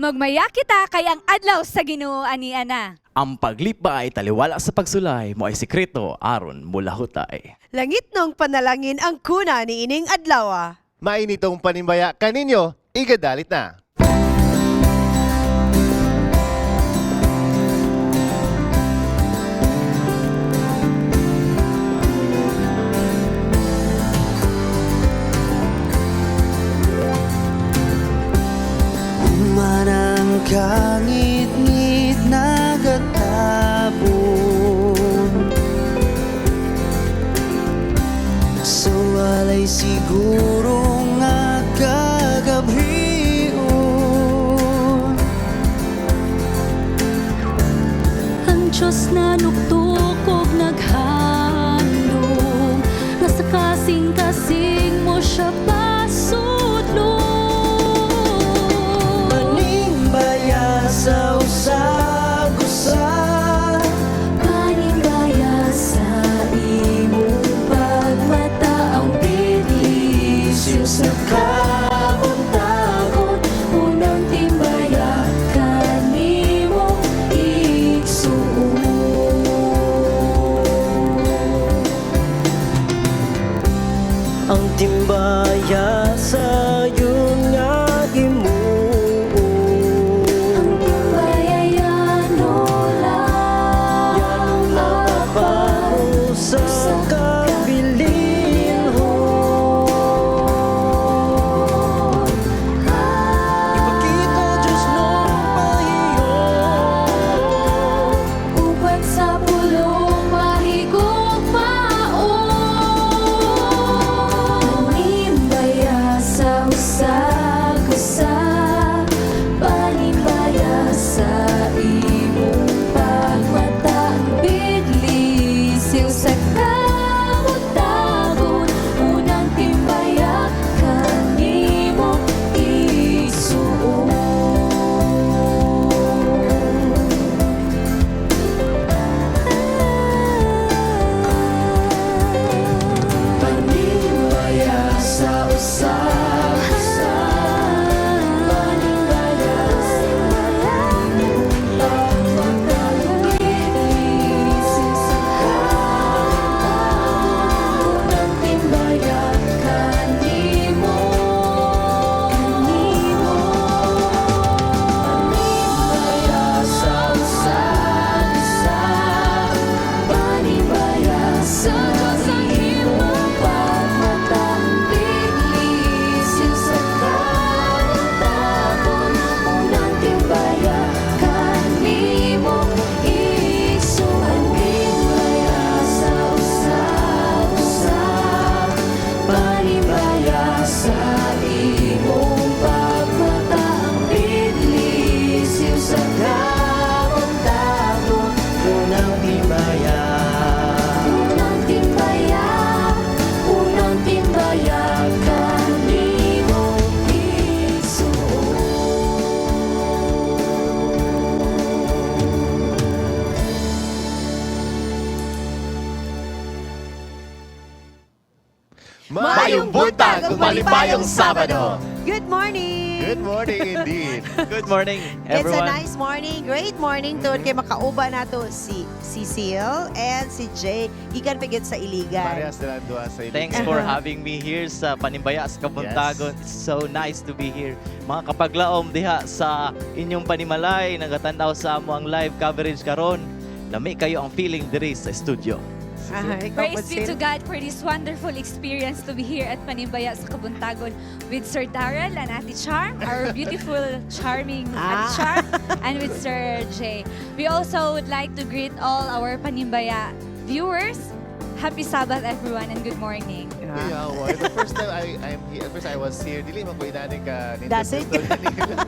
Magmaya kita kay ang adlaw sa Ginoo ania na. Ang paglipay taliwala sa pagsulay mo ay sikreto aron mulahutay. Langit nung panalangin ang kuna ni ining adlaw. Mainitong panimbaya kaninyo, igadalit na. Manang kangit-ngit nagatabon sa walay siguro nga kagabhion. Ang Diyos na nuktukog naghandom nga sa kasing-kasing mo siya pasudlo. Manimbaya sa usag-usa. Panimbaya sa imong pagmata ang bidlisyo sa kabuntagon. Unang timbaya kanimo igsuon. Ang timbaya sa yun nga himuon. Ang timbayayano lang Yan apan ako sa kabilinhon. Ipakita Diyos nung pahiyon. Upat sa pulong mahigugmaon. Panimbaya sa usag-usa, panimbaya sa imong pagmata ang bidlisiw sa kabuntagon. Unang timbaya kanimo igsuon. Panimbaya sa usag-usa. Panimbaya sa imong pagmata ang bidlisiw sa kabuntagon. Unang timbaya kanimo, kanimo. Panimbaya sa usag-usa. Panimbaya sa imong pagmata ang bidlisiw sa kabuntagon. Unang timbaya kanimo igsuon. Panimbaya sa usag-usa, panimbaya sa imong pagmata ang bidlisiw sa Kabuntagon. Unang timbaya. Unang timbaya, unang timbaya kanimo igsuon. Mayong buntag ug malipayong Sabado. Good morning! Good morning indeed. Good morning, It's a everyone. nice morning, great morning tungod kay makauban nato si Cecile and si Jay gikan pa gyud sa Iligan. Parehas na lang duha sa Iligan. Thanks for having me here sa Panimbaya sa Kabuntagon. It's so nice to be here. Mga kapaglaom diha sa inyong panimalay, nagatanaw sa amo ang live coverage karon. Lami kayo ang feeling diri sa studio. Aha, ikaw Praise po, be to Sil. God for this wonderful experience to be here at Panimbaya sa Kabuntagon with Sir Darrell and Ate Charm, our beautiful, charming Ate Charm, and with Sir Jay. We also would like to greet all our Panimbaya viewers. Happy Sabbath, everyone, and good morning. Yeah, well, the first time I'm here, first I was here, dili man ko inani ka nindot Dasig. gusto nila.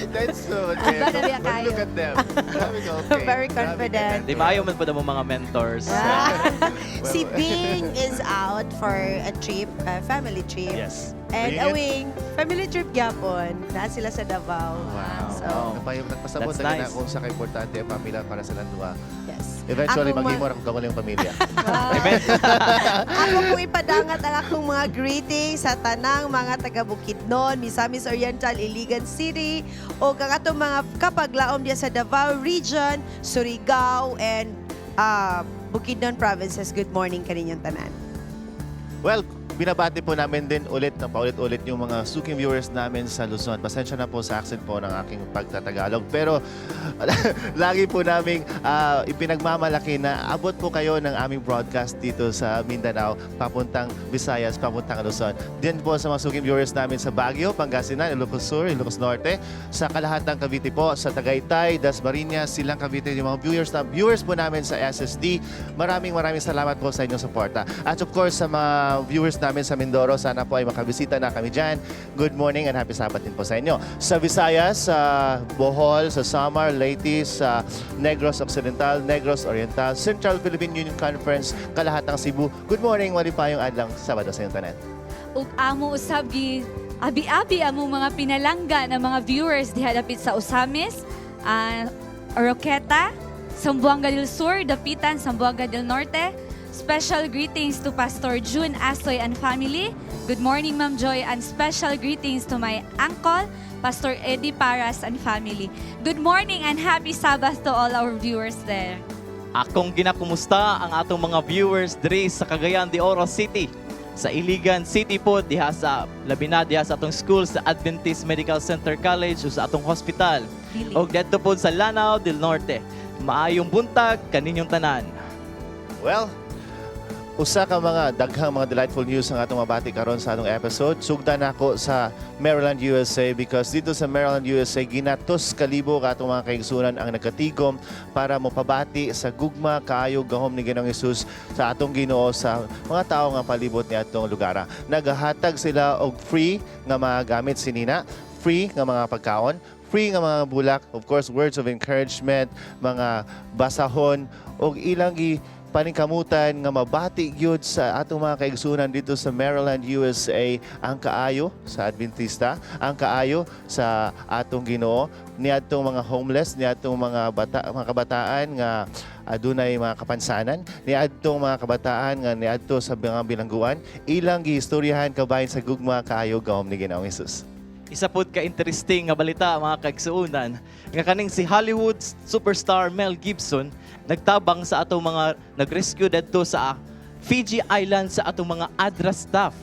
That's so Aba, nabiya But kayo. look at them. Sabi ko, okay. Very Grabe confident. ka Di maayo man po mo mga mentors. Ah. Well, Si Si Bing is out for a trip, a family trip. Yes. And Reunion? awing, family trip gyapon. Naa sila sa Davao. Wow. So, Napayong nagpasabot That's na nice. kung sa kaimportante ang pamilya para sa landwa. Yes. Eventually, Akong maghimo ra kung yung pamilya. Amen. Ako po ipadangat ang akong mga greetings sa tanang mga taga Bukidnon, Misamis Oriental, Iligan City, o ang atong mga kapaglaom diya sa Davao Region, Surigao, and Bukidnon Provinces. Good morning kaninyong tanan. Well, binabati po namin din ulit ng paulit-ulit yung mga suking viewers namin sa Luzon. Pasensya na po sa accent po ng aking pagtatagalog. Pero lagi po naming ipinagmamalaki na abot po kayo ng aming broadcast dito sa Mindanao, papuntang Visayas, papuntang Luzon. Din po sa mga suking viewers namin sa Baguio, Pangasinan, Ilocos Sur, Ilocos Norte, sa kalahatang Cavite po, sa Tagaytay, Dasmariñas, Silang Cavite, yung mga viewers po namin sa SSD. Maraming maraming salamat po sa inyong suporta. At of course, sa mga viewers namin sa Mindoro, sana po ay makabisita na kami dyan. Good morning and happy Sabbath din po sa inyo. Sa Visayas, sa Bohol, sa Samar, Leyte, sa Negros Occidental, Negros Oriental, Central Philippine Union Conference, kalahatang Cebu. Good morning, malipayong adlang Sabado sa inyong tanan. Ug amo usab gi abi-abi among mga pinalangga na mga viewers diha dapit sa Ozamiz, Oroquieta, Zamboanga del Sur, Dapitan, Zamboanga del Norte. Special greetings to Pastor June Asoy and family. Good morning, Ma'am Joy, and special greetings to my uncle, Pastor Eddie Paras and family. Good morning and happy Sabbath to all our viewers there. Akong ginakumusta ang atong mga viewers diri sa Cagayan de Oro City. Sa Iligan City po, diha sa labi na diha sa atong school sa Adventist Medical Center College o sa atong hospital. Dili. Og didto po sa Lanao del Norte. Maayong buntag kaninyong tanan. Well, usa ka mga daghang mga delightful news ang atong mabati karon sa atong episode. Sugdan nako sa Maryland, USA because dito sa Maryland, USA ginatos kalibo ka atong mga kaigsunan ang nagkatigom para mopabati sa gugma kaayo gahom ni Ginoong Hesus sa atong Ginoo sa mga tawo nga palibot ni atong lugar. Nagahatag sila og free nga mga gamit sinina, free nga mga pagkaon, free nga mga bulak, of course words of encouragement, mga basahon og ilang gi paningkamutan nga mabati gyud sa atong mga kaigsunan dito sa Maryland, USA ang kaayo sa Adventista, ang kaayo sa atong Ginoo niadtong mga homeless, niadtong mga bata, mga kabataan nga adunay mga kapansanan, niadtong mga kabataan nga niadto sa mga bilangguan, ilang giistoryahan kabahin sa gugma kaayo gahom ni Ginoong Hesus. Isa pod ka interesting nga balita, mga kaigsuonan, nga kaning si Hollywood superstar Mel Gibson nagtabang sa atong mga nag-rescue dadto sa Fiji Island sa atong mga ADRA staff.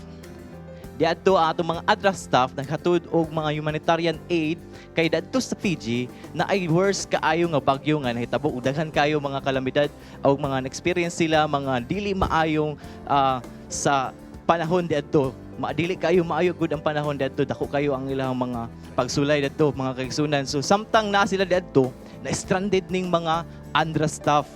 Diadto ang atong mga ADRA staff naghatod og mga humanitarian aid kay dadto sa Fiji na ay worst kaayo nga bagyo nga nahitabo ug daghan kayo mga kalamidad o mga na-experience sila mga dili maayong sa panahon diadto. Maadili kayo maayo gud ang panahon diadto, dako kayo ang ilang mga pagsulay diadto, mga kaigsunan. So samtang naa sila diadto, na stranded ning mga ANDRA staff,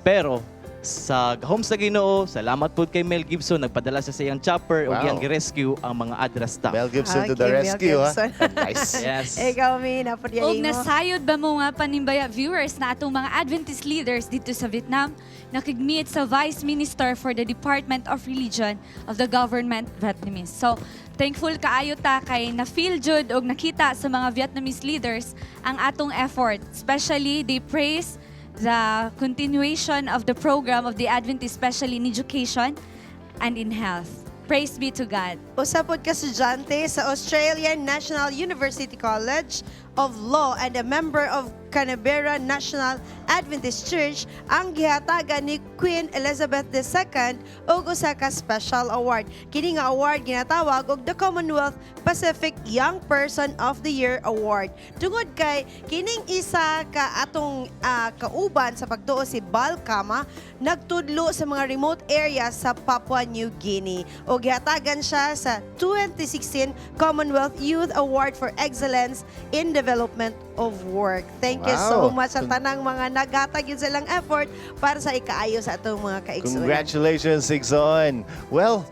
pero sa gahom sa Ginoo, salamat po kay Mel Gibson, nagpadala siya sa iyang chopper ug iyang gi-rescue ang mga ADRA staff. Mel Gibson to the Okay, Mel rescue, ha? Gibson. Nice. Yes. Ikaw, Mina, po Og nasayod ba mo nga panimbaya viewers na atong mga Adventist leaders dito sa Vietnam nakig-meet sa Vice Minister for the Department of Religion of the Government Vietnamese? So, thankful kaayo ta kay na-feel jud og nakita sa mga Vietnamese leaders ang atong effort. Especially, they praise the continuation of the program of the Adventist, especially in education and in health. Praise be to God. Usa pod ka estudyante sa Australian National University College of Law and a member of Canberra National Adventist Church ang gihatagan ni Queen Elizabeth II og usa ka special award. Kini nga award ginatawag og the Commonwealth Pacific Young Person of the Year Award. Tungod kay kining isa ka atong kauban sa pagtuo, si Bal Kama, nagtudlo sa mga remote areas sa Papua New Guinea. O gihatagan siya sa 2016 Commonwealth Youth Award for Excellence in Development of Work. Thank you so much sa tanang mga naghatag yun silang effort para sa ikaayo sa atong mga kaigsuonan. Congratulations, Igsoon. Well,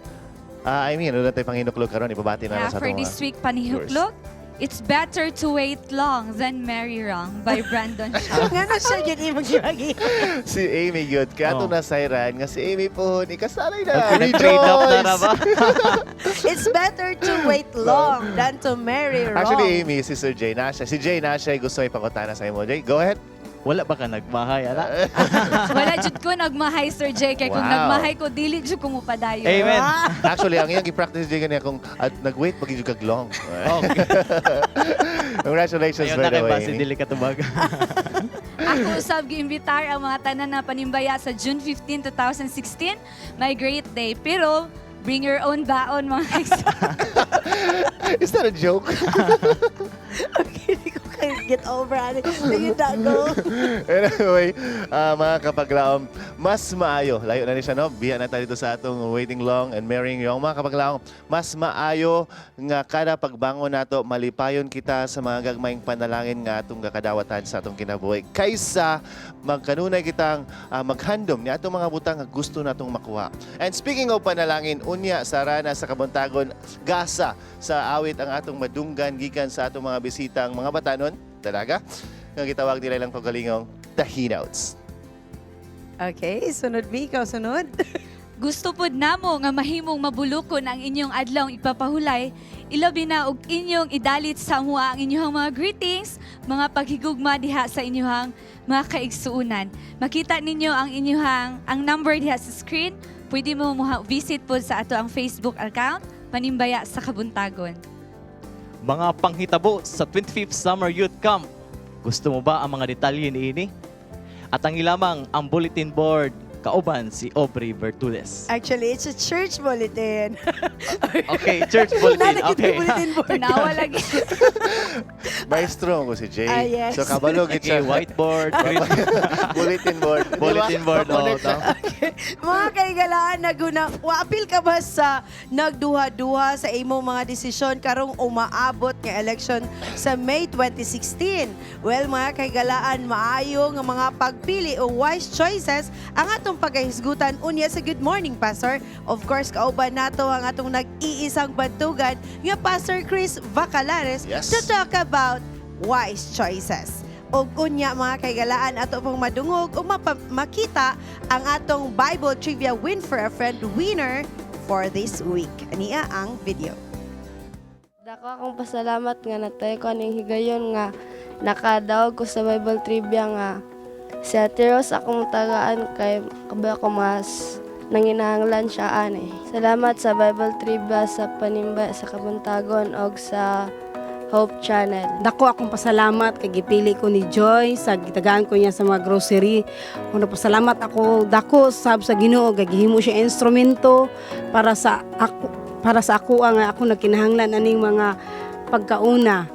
I mean, ano na tayo panghinuklog karon? Ibabati na lang Yeah, sa for atong this mga week, panihuklog. It's better to wait long than marry wrong by Brandon Shaw. Ngano siya yun imong gibagi? Si Amy yun. Kaya itong nasayran nga si Amy po, ikasalay na. Okay, nag-trade up na na ba? It's better to wait long than to marry wrong. Actually, Amy, si Sir Jay na siya. Si Jay na siya gusto ipakutana sa imo. Jay, go ahead. Wala ba ka nagmahay, ana? Wala jud ko nagmahay, Sir Jay. Kay kung nagmahay ko, dili jud ko mupadayon. Amen. Actually, ang iyang gi-practice Jay ganyan kung at nag-wait pag kag long. Okay. Congratulations, Ayun by na the kay way, basi Amy. dili ka tubag. Ako usab giimbitar ang mga tanan na panimbaya sa June 15, 2016. My great day. Pero bring your own baon, mga kaigsuonan. Is that a joke? Okay, di ko kayo get over ani. Do you not go? Anyway, mga kapaglaom, mas maayo. Layo na ni siya, no? Biya na tayo dito sa atong waiting long and marrying young. Mga kapaglaom, mas maayo nga kada pagbangon nato, malipayon kita sa mga gagmayng panalangin nga atong kakadawatan sa atong kinabuhi. Kaysa magkanunay kitang maghandom ni atong mga butang nga gusto natong makuha. And speaking of panalangin, unya sarana sa Kabuntagon, gasa sa awit ang atong madunggan gikan sa atong mga bisitang mga batanon, talaga, nga gitawag nila ilang kaugalingong The Hinouts. Okay, sunod mi, ikaw sunod. Gusto pod namo nga mahimong mabulukon ang inyong adlawng ipapahulay, ilabi na og inyong idalit sa amoa ang inyong mga greetings, mga paghigugma diha sa inyong mga kaigsuunan. Makita ninyo ang inyong ang number diha sa screen. Pwede mo visit pod sa ato ang Facebook account, Panimbaya sa Kabuntagon. Mga panghitabo sa 25th Summer Youth Camp. Gusto mo ba ang mga detalye niini? At ang ilamang ang bulletin board kauban si Aubrey Bertules. Actually, it's a church bulletin. Okay, church bulletin. Nalagit Okay. yung bulletin board. Tanawa lagi. Maestro ko si Jay. Ah, yes. So kabalo gid Okay, siya. whiteboard, Bulletin board. Di ba? bulletin board. Oh, Pa-connect na. Mga kaigalaan, naguna, waapil ka ba sa nagduha-duha sa imong mga desisyon karong umaabot nga election sa May 2016? Well, mga kaigalaan, maayo nga mga pagpili o wise choices ang atong pagkahisgutan unya sa Good Morning Pastor. Of course, kauban nato ang atong nag-iisang bantugan nga Pastor Chris Vacalares to talk about wise choices. Og unya, mga kaigalaan, ato pong madungog o makita ang atong Bible Trivia Win for a Friend winner for this week. Ania ang video. Dako akong pasalamat nga natay ko aning higayon nga nakadaog ko sa Bible trivia nga si Ate Rose akong tagaan kay kabay ako mas nanginahanglan siya ani. Salamat sa Bible trivia sa Panimba sa Kabuntagon og sa Hope Channel. Dako akong pasalamat kay gipili ko ni Joy sa gitagaan ko niya sa mga grocery. Kuno pasalamat ako dako sab sa Ginoo kay gihimo siya instrumento para sa ako nga ako nagkinahanglan aning mga pagkauna.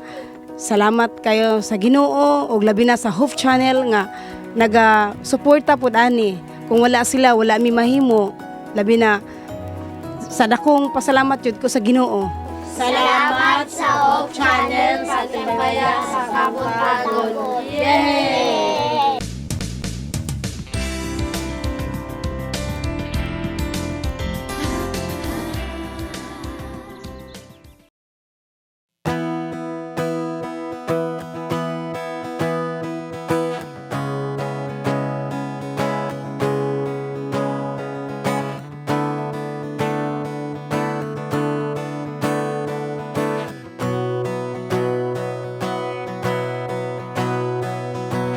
Salamat kayo sa Ginoo ug labi na sa Hope Channel nga naga-suporta pud ani. Kung wala sila, wala mi mahimo. Labi na sa dakong pasalamat jud ko sa Ginoo. Salamat sa Hope Channel sa Timbaya sa Kabuntagon. Yay!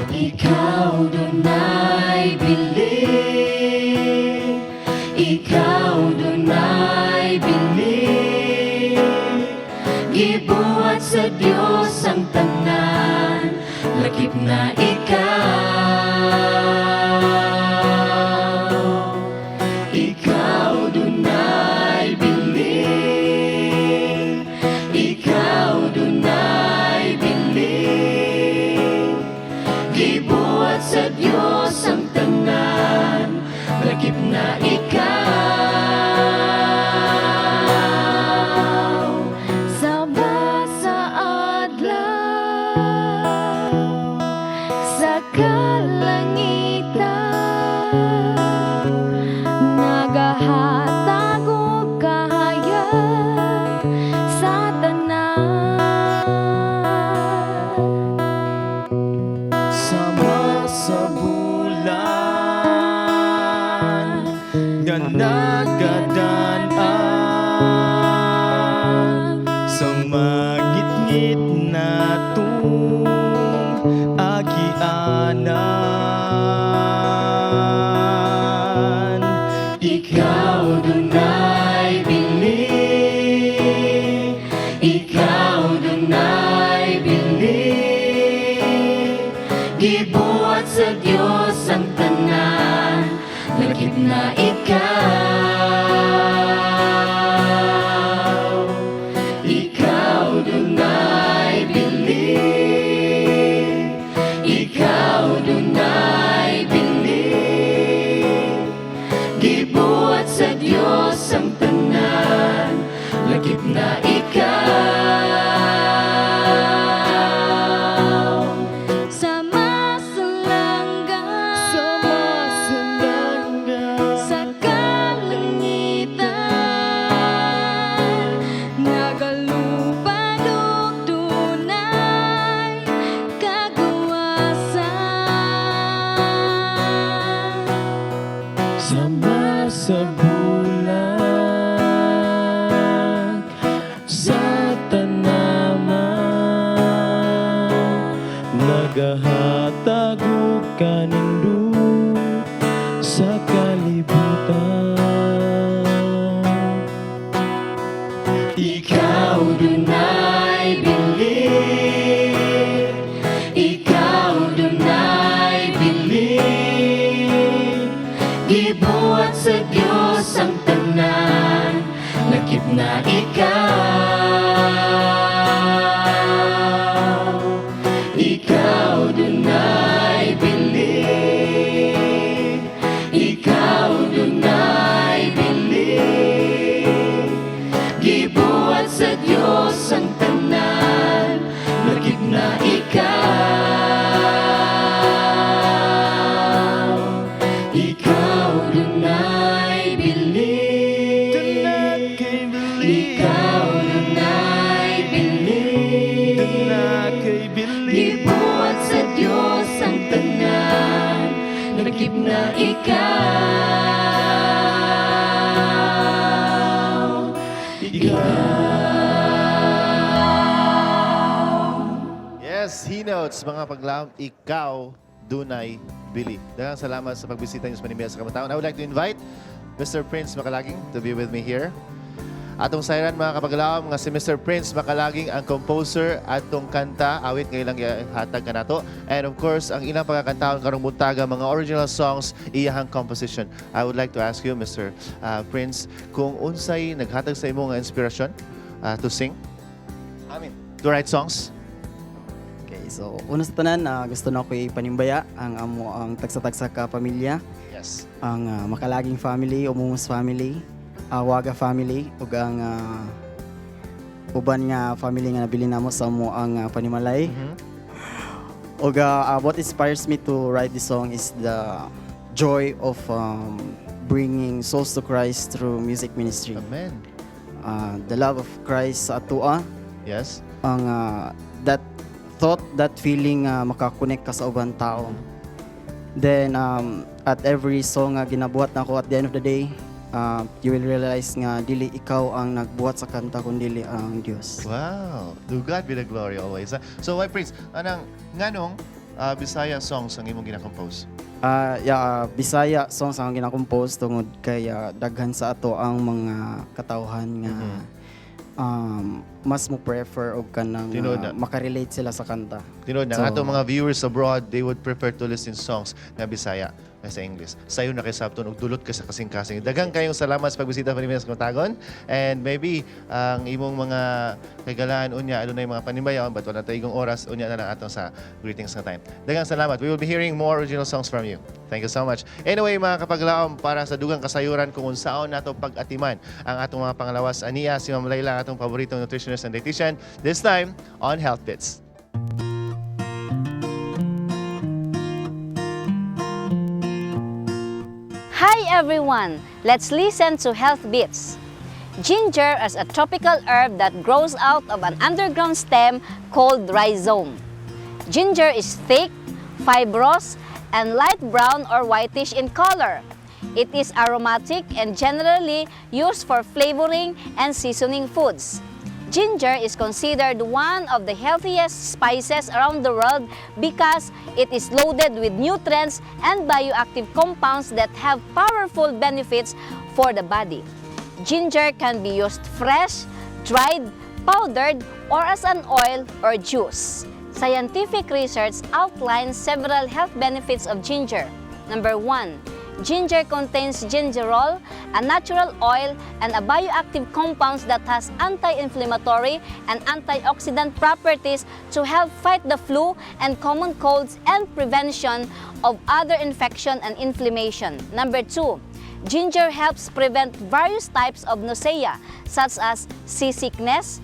Ikaw dunay bilin, ikaw dunay bilin. Gibuhat sa Dios ang tanan, lakip na ikaw. Ikaw dunay bilin, ikaw dunay bilin. Gibuhat sa Dios ang tanan, lakip na ikaw. Sama sa adlaw, sa kalangitan. Sa mangitngit natong agianan. Ikaw dunay bili, ikaw dunay bili. Gibuhat sa Dios ang tanan, lakip na ikaw. Ikaw dunay bili, ikaw dunay bili. Gibuhat sa Dios ang tanan, lakip na ikaw. Sama sa langga, Sama sa langga, sa kalangitan, nagalupad og dunay kagawasan. Sama sa bulag, sa tanaman, nagahatag og kanindot sa kalibutan. Ikaw dunay bili, ikaw dunay bili. Gibuhat sa Dios ang tanan, lakip na ikaw. Ikaw dunay bili, ikaw dunay bili. Gibuhat sa Dios ang tanan, lakip na ikaw. Ikaw dunay bili, ikaw dunay bili. Gibuhat sa Dios ang tanan, lakip na ikaw. Ikaw. Yes, he notes, mga paglaom, ikaw dunay bili. Daghang salamat sa pagbisita niyo sa Panimbaya sa Kabuntagon. I would like to invite Mr. Prince Makalaging to be with me here. Atong sayran, mga kapaglaom, nga si Mr. Prince Makalaging ang composer atong kanta awit nga ilang gihatag kanato, and of course ang ilang pagkakantahon karong buntaga, mga original songs, iyahang composition. I would like to ask you, Mr. Prince, kung unsay naghatag sa imo nga inspirasyon to sing? I mean, to write songs? Okay, so una sa tanan, gusto na ko ipanimbaya ang amo ang tagsa-tagsa ka pamilya, ang Makalaging family, Umumos family, Waga family ug ang uban nga family nga nabili namo sa amo ang panimalay. Ug what inspires me to write this song is the joy of bringing souls to Christ through music ministry. Amen. The love of Christ sa atoa, ang that thought, that feeling makakonect ka sa ubang tao. Then at every song nga ginabuhat nako, at the end of the day, you will realize nga dili ikaw ang nagbuhat sa kanta kundi ang Dios. Wow. To God be the glory always, ah. So, why Prince, anang nganong Bisaya songs ang imong gina-compose? Yeah, Bisaya songs ang gina-compose tungod kay daghan sa ato ang mga katawhan nga mas mo prefer og kanang Tinuod na. makarelate sila sa kanta. Tinuod na, So- atong mga viewers abroad, they would prefer to listen songs na Bisaya kaysa English. Sayo na kay sabton og dulot ka sa kasing-kasing. Daghang kayong salamat sa pagbisita pa sa Kabuntagon. And maybe ang imong mga kagalaan unya adunay mga panimbayaon, but wala tay igong oras unya na lang atong sa greetings nga time. Daghang salamat. We will be hearing more original songs from you. Thank you so much. Anyway, mga kapaglaom, para sa dugang kasayuran kung unsaon nato pag-atiman ang atong mga panglawas, ania si Ma'am Layla, atong paboritong nutritionist and dietitian, this time on Health Bits. Hi everyone! Let's listen to Health Bits. Ginger is a tropical herb that grows out of an underground stem called rhizome. Ginger is thick, fibrous, and light brown or whitish in color. It is aromatic and generally used for flavoring and seasoning foods. Ginger is considered one of the healthiest spices around the world because it is loaded with nutrients and bioactive compounds that have powerful benefits for the body. Ginger can be used fresh, dried, powdered, or as an oil or juice. Scientific research outlines several health benefits of ginger. Number 1, ginger contains gingerol, a natural oil and a bioactive compounds that has anti-inflammatory and antioxidant properties to help fight the flu and common colds and prevention of other infection and inflammation. Number 2, ginger helps prevent various types of nausea, such as seasickness,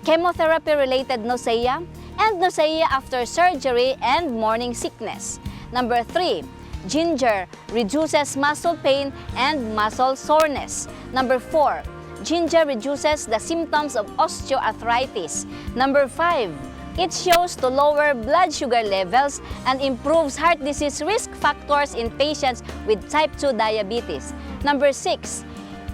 chemotherapy-related nausea, and nausea after surgery and morning sickness. Number 3, ginger reduces muscle pain and muscle soreness. Number 4, ginger reduces the symptoms of osteoarthritis. Number 5, it shows to lower blood sugar levels and improves heart disease risk factors in patients with type 2 diabetes. Number 6,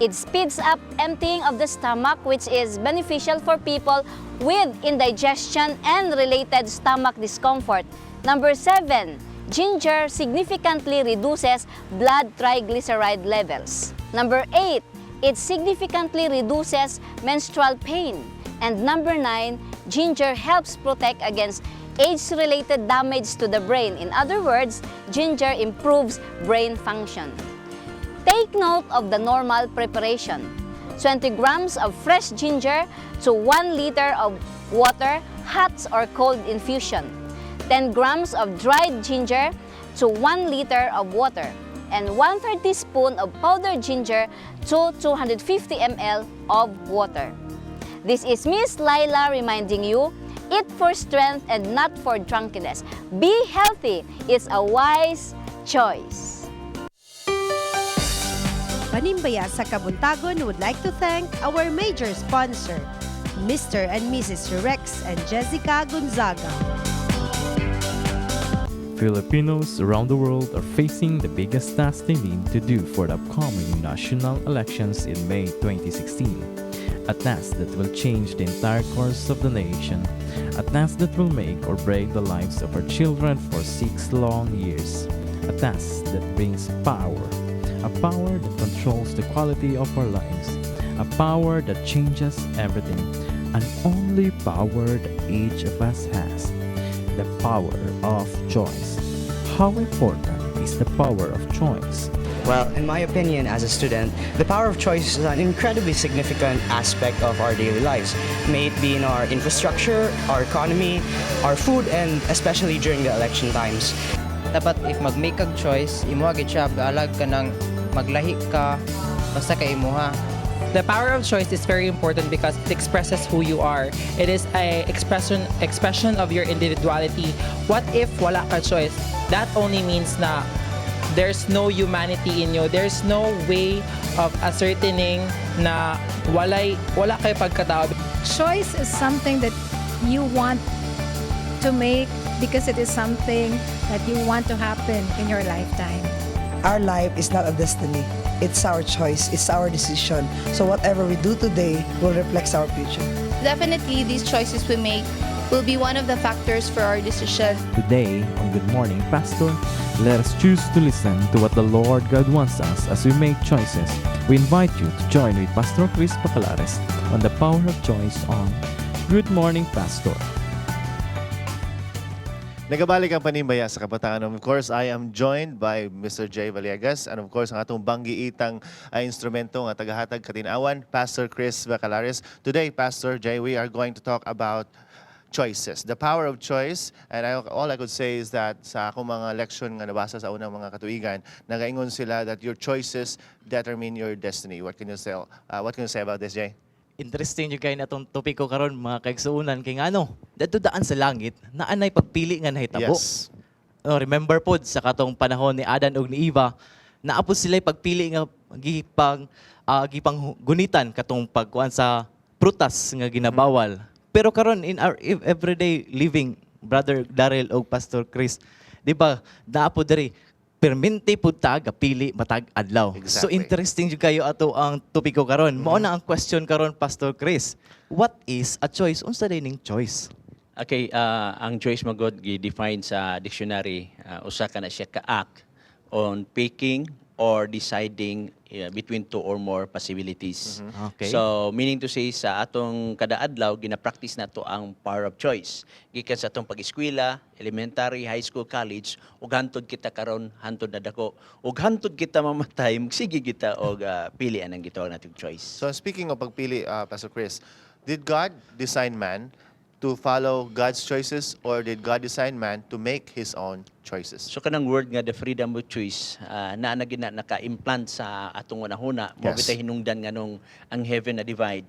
it speeds up emptying of the stomach, which is beneficial for people with indigestion and related stomach discomfort. Number 7, ginger significantly reduces blood triglyceride levels. Number 8, it significantly reduces menstrual pain. And number 9, ginger helps protect against age-related damage to the brain. In other words, ginger improves brain function. Take note of the normal preparation. 20 grams of fresh ginger to 1 liter of water, hot or cold infusion. 10 grams of dried ginger to 1 liter of water. And 1/3 teaspoon of powdered ginger to 250 ml of water. This is Miss Laila reminding you, eat for strength and not for drunkenness. Be healthy. It's a wise choice. Panimbaya sa Kabuntagon would like to thank our major sponsor, Mr. and Mrs. Rex and Jessica Gonzaga. Filipinos around the world are facing the biggest task they need to do for the upcoming national elections in May 2016. A task that will change the entire course of the nation. A task that will make or break the lives of our children for 6 long years. A task that brings power. A power that controls the quality of our lives. A power that changes everything. And only power that each of us has: the power of choice. How important is the power of choice? Well, in my opinion, as a student, the power of choice is an incredibly significant aspect of our daily lives. May it be in our infrastructure, our economy, our food, and especially during the election times. Dapat if mag-make kag choice, imuha gid siya, baalag ka nang maglahi ka, basta kay imuha. The power of choice is very important because it expresses who you are. It is a expression of your individuality. What if wala ka choice? That only means na there's no humanity in you. There's no way of ascertaining na wala kay pagkatao. Choice is something that you want to make because it is something that you want to happen in your lifetime. Our life is not a destiny. It's our choice. It's our decision. So whatever we do today will reflect our future. Definitely, these choices we make will be one of the factors for our decision. Today, on Good Morning Pastor, let us choose to listen to what the Lord God wants us as we make choices. We invite you to join with Pastor Chris Bacalares on the power of choice on Good Morning Pastor. Nagabalik ang Panimbaya sa Kabataan. Of course, I am joined by Mr. Jay Villegas and, of course, ang atong banggiitang instrumento nga tagahatag katinawan, Pastor Chris Bacalares. Today, Pastor Jay, we are going to talk about choices, the power of choice. And all I could say is that sa akong mga leksyon nga nabasa sa unang mga katuigan, nagaingon sila that your choices determine your destiny. What can you say about this, Jay? Interesting yung kay natong topiko karon, mga kaigsuonan, kay ngano dadto daan sa langit naanay pagpili nga nahitabo. Oh, remember pod sa katong panahon ni Adan ug ni Eva, naa pod sila pagpili nga gipang gunitan katong pagkuan sa prutas nga ginabawal. Pero karon in our everyday living, Brother Daryl og Pastor Chris, di ba, naa pod diri Permente pud ta gapili matag adlaw. So interesting jud kayo ato ang topiko karon. Mao na ang question karon, Pastor Chris. What is a choice? Unsa day ning choice? Okay, ang choice magod gi-define sa dictionary, usa ka na siya ka act on picking or deciding between two or more possibilities. So, meaning to say, sa atong kada adlaw gina-practice nato ang power of choice. Gikan sa atong pag-eskwela, elementary, high school, college, ug hantod kita karon, hantod na dako, ug hantod kita mamatay, magsige kita og pili anang gitawag natong choice. So speaking of pagpili, Pastor Chris, did God design man to follow God's choices or did God design man to make his own choices? So kanang word nga the freedom of choice, naa na gina naka-implant sa atong hunahuna mo bitay hinungdan nganong ang heaven na divide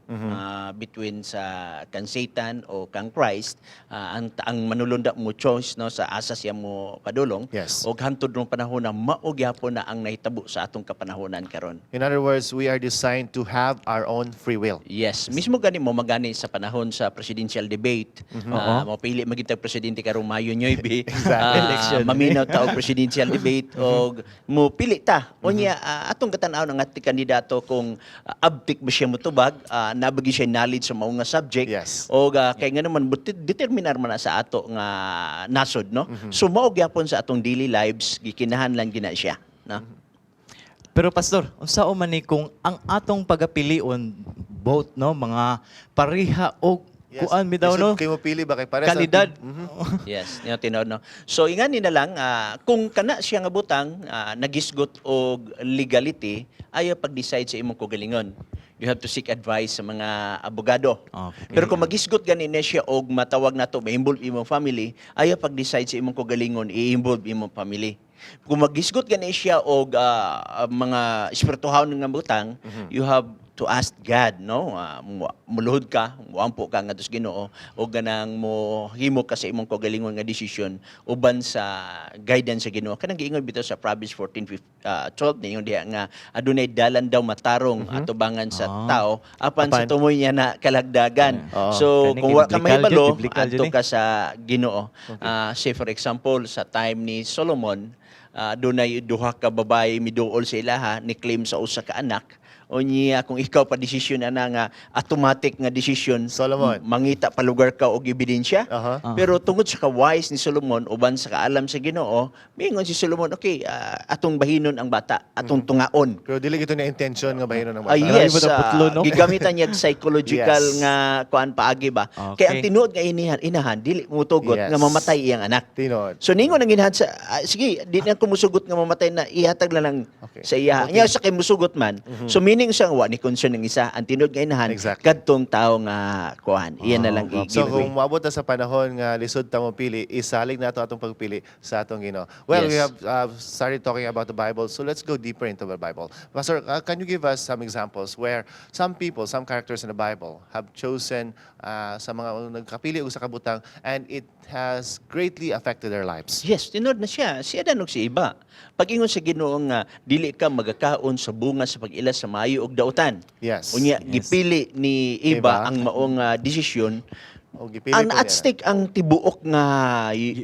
between sa kang Satan o kang Christ, ang manulunda mo choice, no, sa asa siya mo padulong og hantod rong panahon na mao gyapon na ang nahitabo sa atong kapanahonan karon. In other words, we are designed to have our own free will. Yes, mismo gani mo magani sa panahon sa presidential debate, mopili magitag presidente karong Mayo 9. Election. Maminaw ta og presidential debate og mo pili ta. Unya atong katanaw ng ating kandidato kung abtik ba siya motubag, nabagi siya knowledge sa mao nga subject og kay nga naman determinar man na sa ato nga nasod, no. So mao gyapon sa atong daily lives gikinahanglan gina siya, no. Pero Pastor, unsa man ni kung ang atong pagapilion both, no, mga pareha og kuan bitaw, no? Lisod kayo mopili ba kay pares ang Kalidad. Yes, niyo tinuod, no. So ingani na lang, kung kana siya nga butang nagisgot og legality, ayaw pag-decide sa imong kaugalingon. You have to seek advice sa mga abogado. Pero kung magisgot gani na siya og matawag nato ma-involve imong family, ayaw pag-decide sa imong kaugalingon, i-involve imong family. Kung magisgot gani siya og mga espirituhanon nga butang, you have to ask God, no? Muluhod ka, muampo ka ngadto sa Ginoo o ganang mo himo ka sa imong kaugalingon nga desisyon uban sa guidance sa Ginoo. Kanang giingon bitaw sa Proverbs 14 12, ningon diha nga adunay dalan daw matarong atubangan sa tao apan sa tumoy niya na kalagdagan. So Kani kung wa ka biblical jud, mahibalo, biblical jud adto eh. ka sa Ginoo. Say for example, sa time ni Solomon, dunay duha ka babae miduol sa ilaha ni claim sa usa ka anak. Unya kung ikaw pa desisyon ana nga automatic nga desisyon Solomon. Mangita pa lugar ka og ebidensya. Pero tungod sa ka-wise ni Solomon uban sa kaalam sa Ginoo, miingon si Solomon, "Okay, atong bahinon ang bata, atong tungaon." Pero dili gito na intention nga bahinon ang bata. Ah, yes, Grabe ba putlo, no? gigamitan niya psychological nga kuan paagi ba. Kay ang tinuod nga inahan dili mo tugot nga mamatay iyang anak. Tinuod. So ningon ang inahan sa sige, di na ko musugot nga mamatay na, ihatag na lang sa iya. Nya sa kay musugot man. So meaning sa wa ni concern ng isa, ang tinuod nga inahan kadtong tawo nga kuan. Iyan na lang So i-give away. kung moabot na sa panahon nga lisod ta mo pili, isalig nato atong pagpili sa atong Ginoo. Well, we have started talking about the Bible, so let's go deeper into the Bible. Pastor, can you give us some examples where some people, some characters in the Bible have chosen sa mga nagkapili og sa kabutang and it has greatly affected their lives? Yes, tinuod na siya. Si Adan ug si Eva. Pag-ingon sa Ginoo nga dili ka magakaon sa bunga sa pag-ila sa maayo ug dautan. Unya gipili ni Eva Eva. ang maong desisyon. O gipili Ang po at niya. stake ang tibuok nga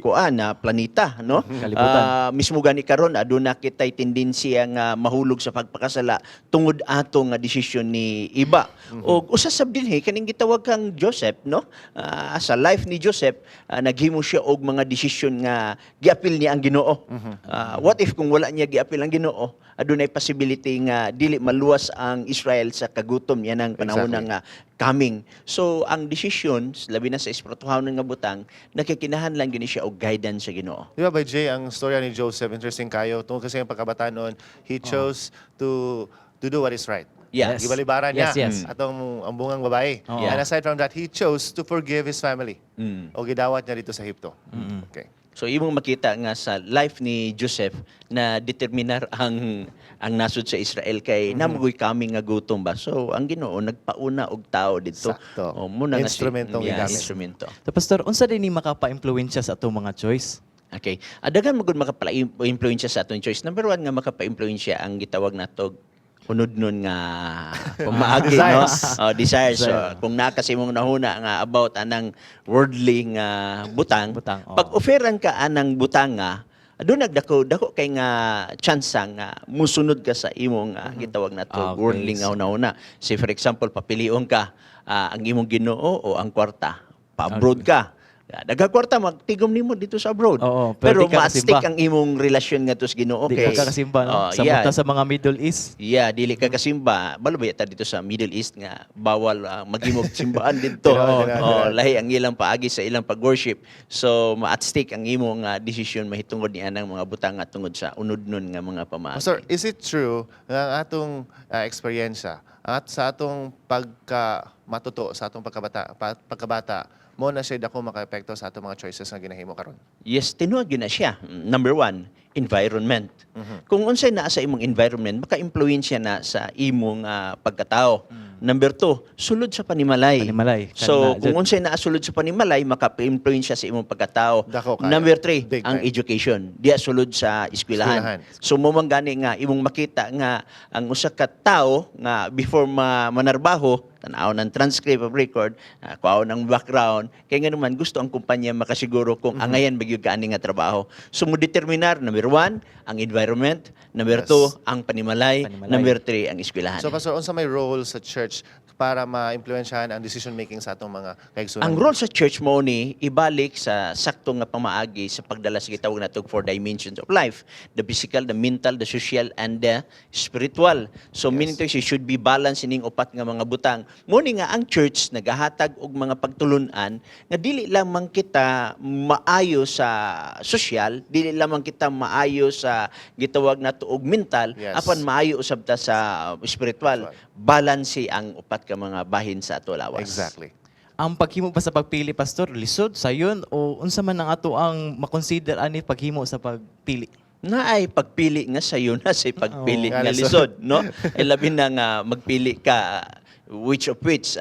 kuan na planeta, no? Kalibutan. Mismo gani karon aduna kitay tendensiya nga mahulog sa pagpakasala tungod ato nga desisyon ni Eva. Og usa sab dinhi kaning gitawag kang Joseph, no? Sa life ni Joseph, naghimo siya og mga desisyon nga giapil niya ang Ginoo. What if kung wala niya giapil ang Ginoo, adunay possibility nga dili maluwas ang Israel sa kagutom yan ang panahon nga coming. So ang decisions labi na sa espirituhanon nga butang nakikinahanglan gini siya og guidance sa Ginoo. Di ba by Jay, ang storya ni Joseph, interesting kayo. Tungkol kasi ang pagkabataan noon, he chose to do what is right. Gibalibaran niya atong ang bungang babae. And aside from that, he chose to forgive his family. O gidawat niya dito sa Ehipto. Okay. So imong makita nga sa life ni Joseph na determinar ang nasod sa Israel kay namugoy kami nga gutom ba. So ang Ginoo nagpauna og tao dito. Sakto. O, muna nga Instrumentong gigamit. Instrumento. So, Pastor, unsa din ni makapa-impluwensya sa atong mga choice? Okay. Adagan magud makapa-impluwensya sa atong choice. Number one nga makapa-impluwensya ang gitawag nato unod nun nga pamaagi, no? Desires. Oh, desires. So, Desire. kung naa kasi mong nahuna nga about anang worldly nga butang, Butang, oo. Pag offeran ka anang butang nga Doon nagdako dako kay nga chance nga musunod ka sa imong gitawag nato worldly nga una-una. Say for example, papilion ka ang imong Ginoo o ang kwarta. Pa-abroad ka. Daghang kwarta magtigom nimo dito sa abroad. Oo, pero pero di ka ma-stick kasimba. ang imong relasyon ngadto sa Ginoo. Di ka kasimba, no? Oh, Sa yeah. sa mga Middle East. Yeah, dili ka kasimba. Balo ba yata dito sa Middle East nga bawal maghimog simbaan dito. Tinuod, tinuod, Oh, tinuod. lahi ang ilang paagi sa ilang pag-worship. So ma-at stake ang imong desisyon mahitungod ni anang mga butang nga tungod sa unod-nun nga mga pamaagi. Pastor, is it true nga ang atong eksperyensya at sa atong pagka matuto sa atong pagkabata mo na siya dako makaepekto sa atong mga choices nga ginahimo karon? Yes, tinuod gyud na siya. Number one, environment. Kung unsay naa sa imong environment, maka-impluwensya na sa imong pagkatao. Number two, sulod sa panimalay. Panimalay. So, Kana, kung unsay naa sulod sa panimalay, maka-impluwensya sa imong pagkatao. Dako kayo. Number three, Big ang time. education. Diya sulod sa eskwelahan. Eskwelahan. So mo man gani nga imong makita nga ang usa ka tawo nga before manarbaho, tan-aw ng transcript of record, kuhaon ng background, kay nga naman gusto ang kumpanya makasiguro kung angayan ba gyud ka ani nga trabaho. So mo determinar number one, ang environment, number two, ang panimalay, Panimalay. number three, ang eskwelahan. So Pastor, unsa may role sa church para ma-impluwensyahan ang decision making sa atong mga kaigsunan? Ang role sa church mo ni ibalik sa sakto nga pamaagi sa pagdala sa gitawag nato four dimensions of life: the physical, the mental, the social, and the spiritual. So meaning to say should be balance ining upat nga mga butang. Mo ni nga ang church nagahatag og mga pagtulun-an nga dili lamang kita maayo sa social, dili lamang kita maayo sa gitawag nato og mental, apan maayo usab ta sa spiritual. Balance ang upat ka mga bahin sa ato lawas. Exactly. Ang paghimo pa sa pagpili, Pastor, lisod, sayon, o unsa man ang ato ang makonsider ani paghimo sa pagpili? Naay pagpili nga sayo na say pagpili Oo. nga Nga lisod, lisod. No? E labi na nga magpili ka which of which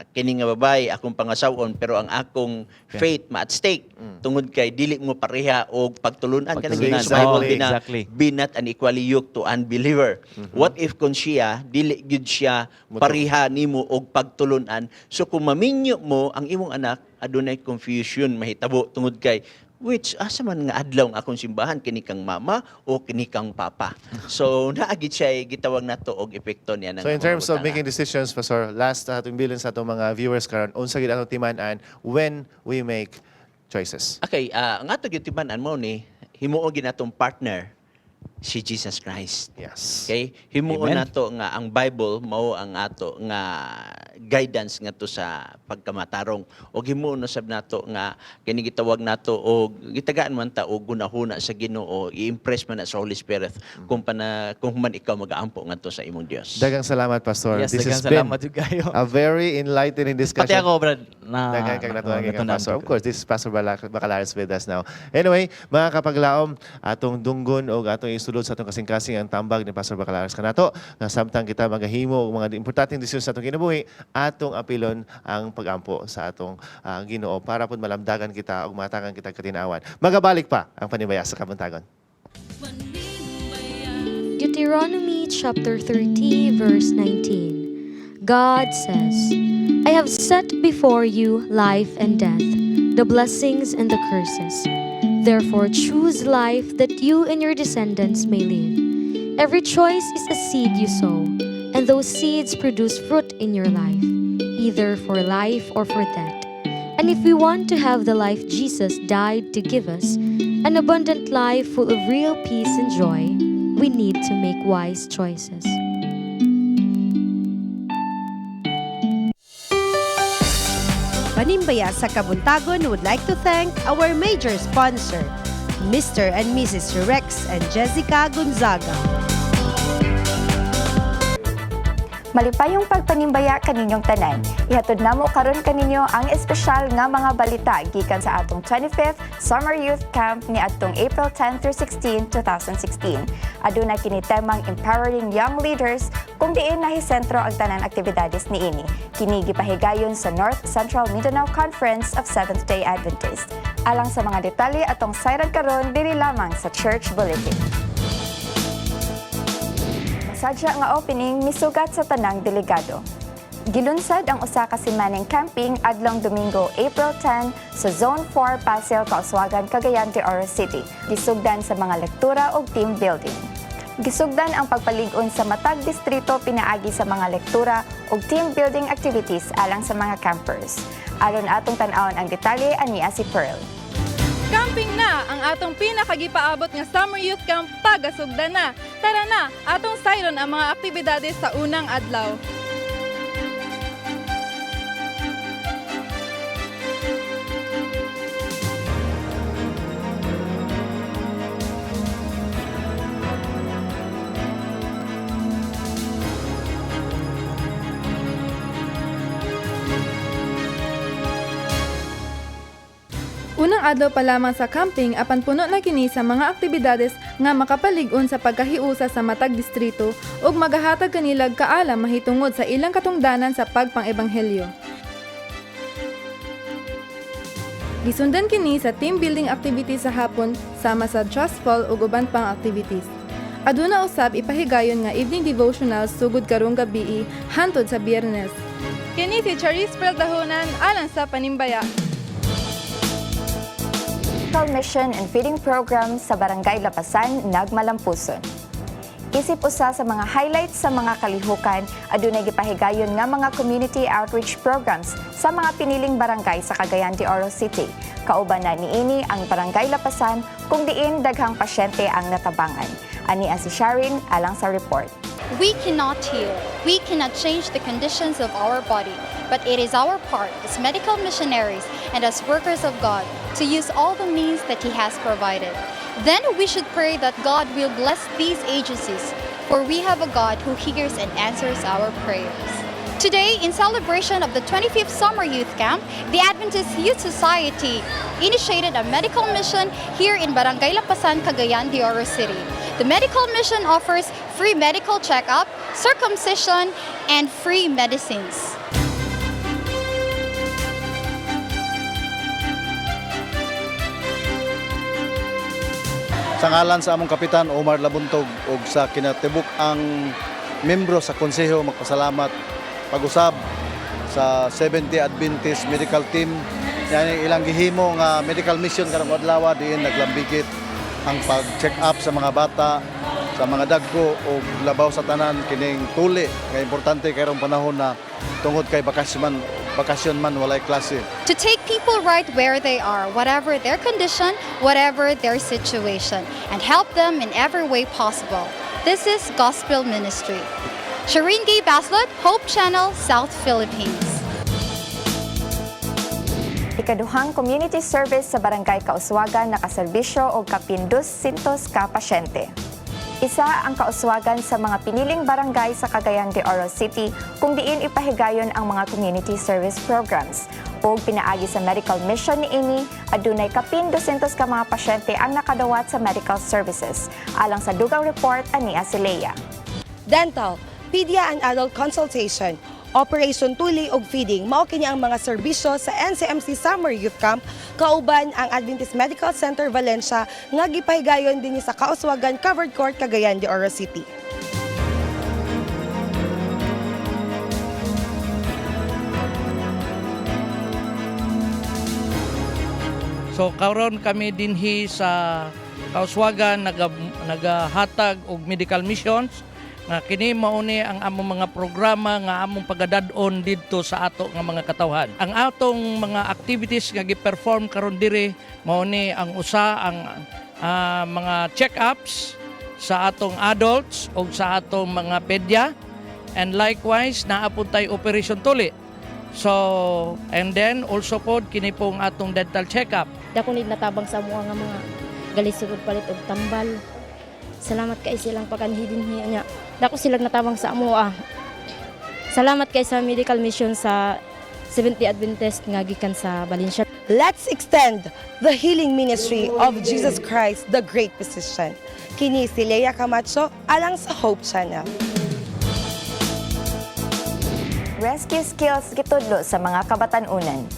kini nga babae akong pangasawon pero ang akong faith ma at stake tungod kay dili mo pareha og pagtulunan kanang Pagtulunan. sa Bible bina, be not unequally yoked to unbeliever. What if kung siya dili gyud siya pareha nimo og pagtulunan? So kung maminyo mo ang imong anak, adunay confusion mahitabo tungod kay which asa man nga adlaw ang akong simbahan, kini kang mama o kini kang papa? So naagid siya gitawag nato og epekto niya ng So in mga terms of butanga. making decisions, Pastor, last atong bilin sa atong mga viewers karon, unsa gid atong timan-an when we make choices? Okay, ang ato gyud timan-an mo ni himuon gyud natong partner si Jesus Christ. Yes. Okay? Himuon Amen. nato nga ang Bible mao ang ato nga guidance ngadto sa pagkamatarong og himuon usab nato nga kini gitawag nato og gitagaan man ta og gunahuna sa Ginoo, i-impress man na sa Holy Spirit kung man ikaw magaampo ngadto sa imong Dios. Daghang salamat, Pastor. Yes, This daghang has been salamat jud kayo. a very enlightening discussion. Pati ako, Brad, na Daghan kag natunan kay natunan Pastor. ko. Of course, this is Pastor Bacalares with us now. Anyway, mga kapaglaom, atong dunggon og atong isulod sa atong kasing-kasing ang tambag ni Pastor Bacalares kanato nga samtang kita magahimo og mga importanteng desisyon sa atong kinabuhi, atong apilon ang pagampo sa atong Ginoo para pud malamdagan kita ug matakan kita katinawan. Magabalik pa ang Panimbaya sa Kabuntagon. Deuteronomy chapter 30, verse 19. God says, "I have set before you life and death, the blessings and the curses. Therefore, choose life that you and your descendants may live." Every choice is a seed you sow, and those seeds produce fruit in your life, either for life or for death. And if we want to have the life Jesus died to give us, an abundant life full of real peace and joy, we need to make wise choices. Panimbaya sa Kabuntagon would like to thank our major sponsor, Mr. and Mrs. Rex and Jessica Gonzaga. Malipayong pagpanimbaya kaninyong tanan. Ihatod namo karon kaninyo ang espesyal nga mga balita gikan sa atong 25th Summer Youth Camp ni atong April 10 through 16, 2016. Aduna kini temang Empowering Young Leaders kung diin nahisentro ang tanan aktibidades niini. Kini gipahigayon sa North Central Mindanao Conference of Seventh-day Adventists. Alang sa mga detalye atong sayran karon diri lamang sa Church Bulletin. Masadya nga opening misugat sa tanang delegado. Gilunsad ang usa ka simaneng camping adlong Domingo, April 10 sa Zone 4, Pasil, Kauswagan, Cagayan de Oro City. Gisugdan sa mga lektura ug team building. Gisugdan ang pagpalig-on sa matag distrito pinaagi sa mga lektura ug team building activities alang sa mga campers. Aron atong tan-awon ang detalye, ania si Pearl. Camping na ang atong pinakagipaabot nga Summer Youth Camp pagasugdan na. Tara na, atong sayron ang mga aktibidades sa unang adlaw. Unang adlaw pa lamang sa camping apan puno na kini sa mga aktibidades nga makapalig-on sa pagkahiusa sa matag distrito ug magahatag kanilag kaalam mahitungod sa ilang katungdanan sa pagpang-ebanghelyo. Gisundan kini sa team building activities sa hapon sama sa trust fall ug uban pang activities. Aduna usab ipahigayon nga evening devotionals sugod karong gabii hantod sa Biyernes. Kini si Charis Pearl Dahonan alang sa Panimbaya. Mission and Feeding Program sa Barangay Lapasan, Nagmalampuson. Isip usa sa mga highlights sa mga kalihukan, adunay gipahigayon nga mga community outreach programs sa mga piniling barangay sa Cagayan de Oro City. Kauban na niini ang Barangay Lapasan kung diin daghang pasyente ang natabangan. Ani si Sharin alang sa report. We cannot heal. We cannot change the conditions of our body, but it is our part as medical missionaries and as workers of God to use all the means that He has provided. Then we should pray that God will bless these agencies, for we have a God who hears and answers our prayers. Today, in celebration of the 25th Summer Youth Camp, the Adventist Youth Society initiated a medical mission here in Barangay Lapasan, Cagayan de Oro City. The medical mission offers free medical checkup, circumcision, and free medicines. Sa ngalan sa among kapitan Omar Labuntog ug sa kinatibuk ang membro sa konseho, magpasalamat pag-usab sa 70 Adventist Medical Team yani ilang gihimo nga medical mission karong adlaw diin naglambigit ang pag-check up sa mga bata, sa mga dagko ug labaw sa tanan kining tuli nga importante karong panahon na tungod kay bakasyon man walay klase. To take people right where they are, whatever their condition, whatever their situation, and help them in every way possible. This is Gospel Ministry. Shireen Gay Baslot, Hope Channel, South Philippines. Ikaduhang community service sa Barangay Kauswagan nakaserbisyo og kapin 200 ka pasyente. Isa ang Kauswagan sa mga piniling barangay sa Cagayan de Oro City kung diin ipahigayon ang mga community service programs. Ug pinaagi sa medical mission niini, adunay kapin 200 ka mga pasyente ang nakadawat sa medical services. Alang sa dugang report, ania si Leia. Dental, pedia and adult consultation, Operation Tuli ug feeding, mao kini ang mga serbisyo sa NCMC Summer Youth Camp kauban ang Adventist Medical Center Valencia nga gipahigayon dinhi sa Kauswagan Covered Court, Cagayan de Oro City. So karon kami dinhi sa Kauswagan nagahatag og medical missions nga kini mao ni ang among mga programa nga among pagadad-on didto sa ato nga mga katawhan. Ang atong mga activities nga gi-perform karon diri mao ni ang usa ang mga check-ups sa atong adults ug sa atong mga pedya, and likewise naa pud tay Operation Tuli. So, and then also pod kini pong atong dental check-up. Dako ni natabang sa amoa nga mga galisod og palit og tambal. Salamat kay silang paganhi dinhi nya. Dako silang natabang sa amoa. Salamat kay sa medical mission sa Seventh-day Adventist nga gikan sa Valencia. Let's extend the healing ministry of Jesus Christ, the Great Physician. Kini si Leia Camacho alang sa Hope Channel. Rescue skills gitudlo sa mga kabatan-unan.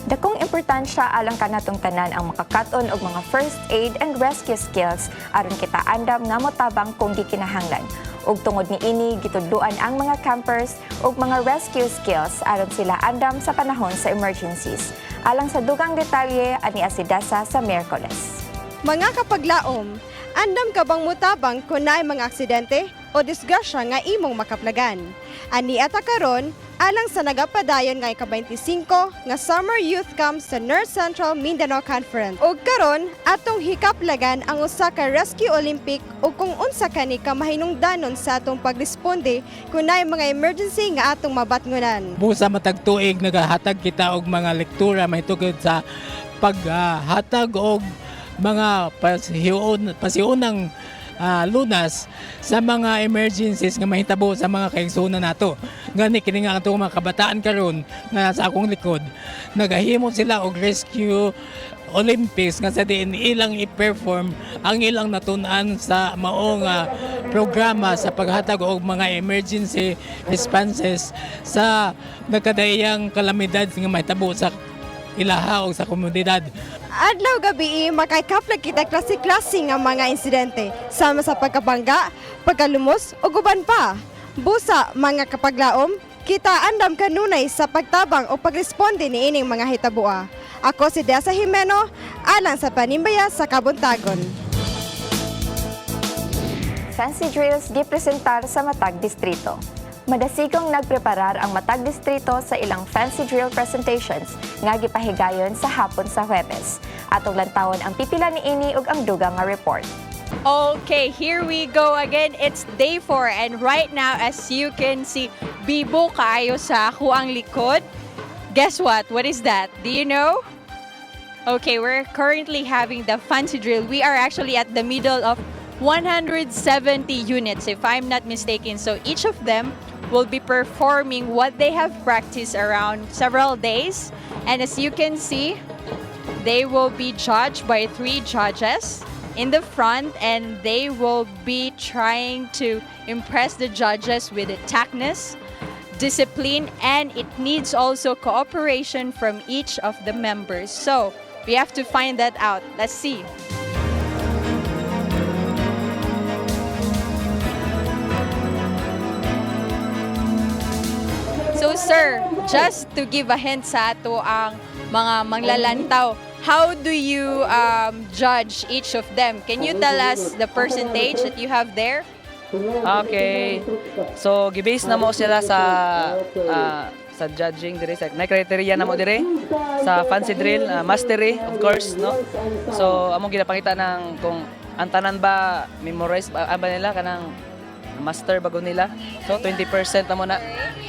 Dakong importansya alang kanatong tanan ang makakaton og mga first aid and rescue skills aron kita andam nga motabang kung gikinahanglan. Ug tungod niini gitudloan ang mga campers og mga rescue skills aron sila andam sa panahon sa emergencies. Alang sa dugang detalye ani si Dasa sa Miyerkules. Mga kapaglaom, andam ka bang mutabang kung naay mga aksidente o disgrasya nga imong makaplagan? Ani ata karon alang sa nagapadayon nga ika-25 nga Summer Youth Camp sa North Central Mindanao Conference. Ug karon atong hikaplagan ang usa ka Rescue Olympic ug kung unsa kani ka mahinungdanon sa atong pagresponde kung naay mga emergency nga atong mabatngunan. Busa matag tuig nagahatag kita og mga lektura mahitungod sa paghatag og mga pasiunang lunas sa mga emergencies nga mahitabo sa mga kaigsuonan nato. Gani kini nga atong mga kabataan karon nga sa akong likod, nagahimo sila og Rescue Olympics nga sa diin ilang i-perform ang ilang natun-an sa maong programa sa paghatag og mga emergency responses sa nagkadaiyang kalamidad nga mahitabo sa ilaha o sa komunidad. Adlaw gabi makaikaplag kita klase-klase nga mga insidente sama sa pagkabangga, pagkalumos o guban pa. Busa mga kapaglaom, kita andam kanunay sa pagtabang o pagresponde niining mga hitaboa. Ako si Desa Jimeno, alang sa Panimbaya sa Kabuntagon. Fancy drills gipresentar sa matag distrito. Madasigong nagpreparar ang matag distrito sa ilang fancy drill presentations nga gipahigayon sa hapon sa Huwebes. Atong lantawon ang pipila niini ug ang dugang nga report. Okay, here we go again. It's day 4 and right now, as you can see, bibo kaayo sa akoang likod. Guess what? What is that? Do you know? Okay, we're currently having the fancy drill. We are actually at the middle of 170 units, if I'm not mistaken. So each of them will be performing what they have practiced around several days. And as you can see, they will be judged by three judges in the front, and they will be trying to impress the judges with tactness, discipline, and it needs also cooperation from each of the members. So we have to find that out. Let's see. So sir, just to give a hint sa ato ang mga manglalantaw, how do you judge each of them? Can you tell us the percentage that you have there? Okay. So gibase na mo sila sa judging dire, sa na criteria na mo dire sa fancy drill, mastery of course, no. So among ginapangita ng kung ang tanan ba memorize ba, ba nila kanang master bago nila. So 20% na mo na.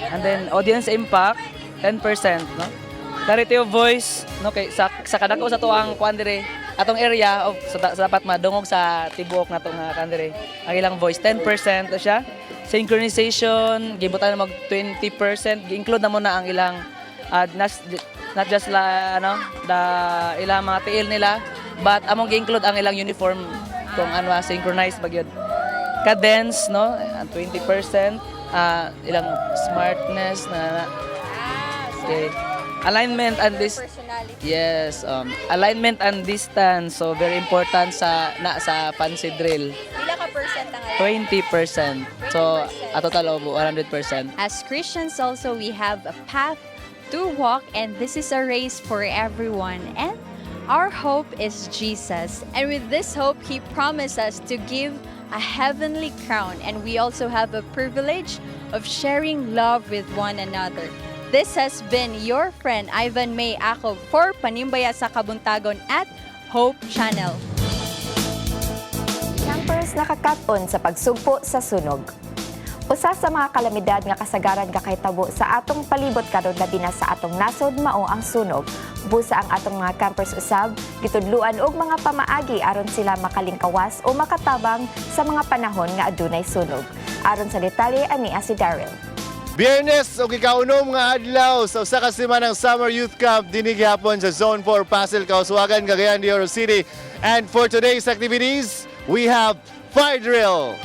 And then audience impact 10%, no. Clarity of voice, no, kay sa kadako sa tuang kuan dire atong area of sa dapat madungog sa tibuok na tong kuan dire ang ilang voice 10% na siya. Synchronization gibutan na mag 20%, gi-include na mo na ang ilang not just la, ano, the ilang mga tiil nila, but among gi-include ang ilang uniform kung ano, synchronized ba gyud. Cadence, no, 20%, ilang smartness na. Okay. Alignment and this, yes, alignment and distance, so very important sa fancy drill. Pila ka percent ang 20%. So a total of 100%. As Christians also, we have a path to walk, and this is a race for everyone. And our hope is Jesus. And with this hope, He promised us to give a heavenly crown. And we also have a privilege of sharing love with one another. This has been your friend Ivan May Ako for Panimbaya sa Kabuntagon at Hope Channel. Campers nakakat-on sa pagsugpo sa sunog. Usa sa mga kalamidad nga kasagaran kakahitabo sa atong palibot karon, labi na sa atong nasod, mao ang sunog. Busa ang atong mga campers usab gitudluan og mga pamaagi aron sila makalingkawas o makatabang sa mga panahon nga adunay sunog. Aron sa detalye, ani si Daryl. Biyernes o ikaunom nga adlaw sa usa ka semana ng Summer Youth Camp dinhi gihapon sa Zone 4 Pasil, Kauswagan, Cagayan de Oro City. And for today's activities, we have fire drill.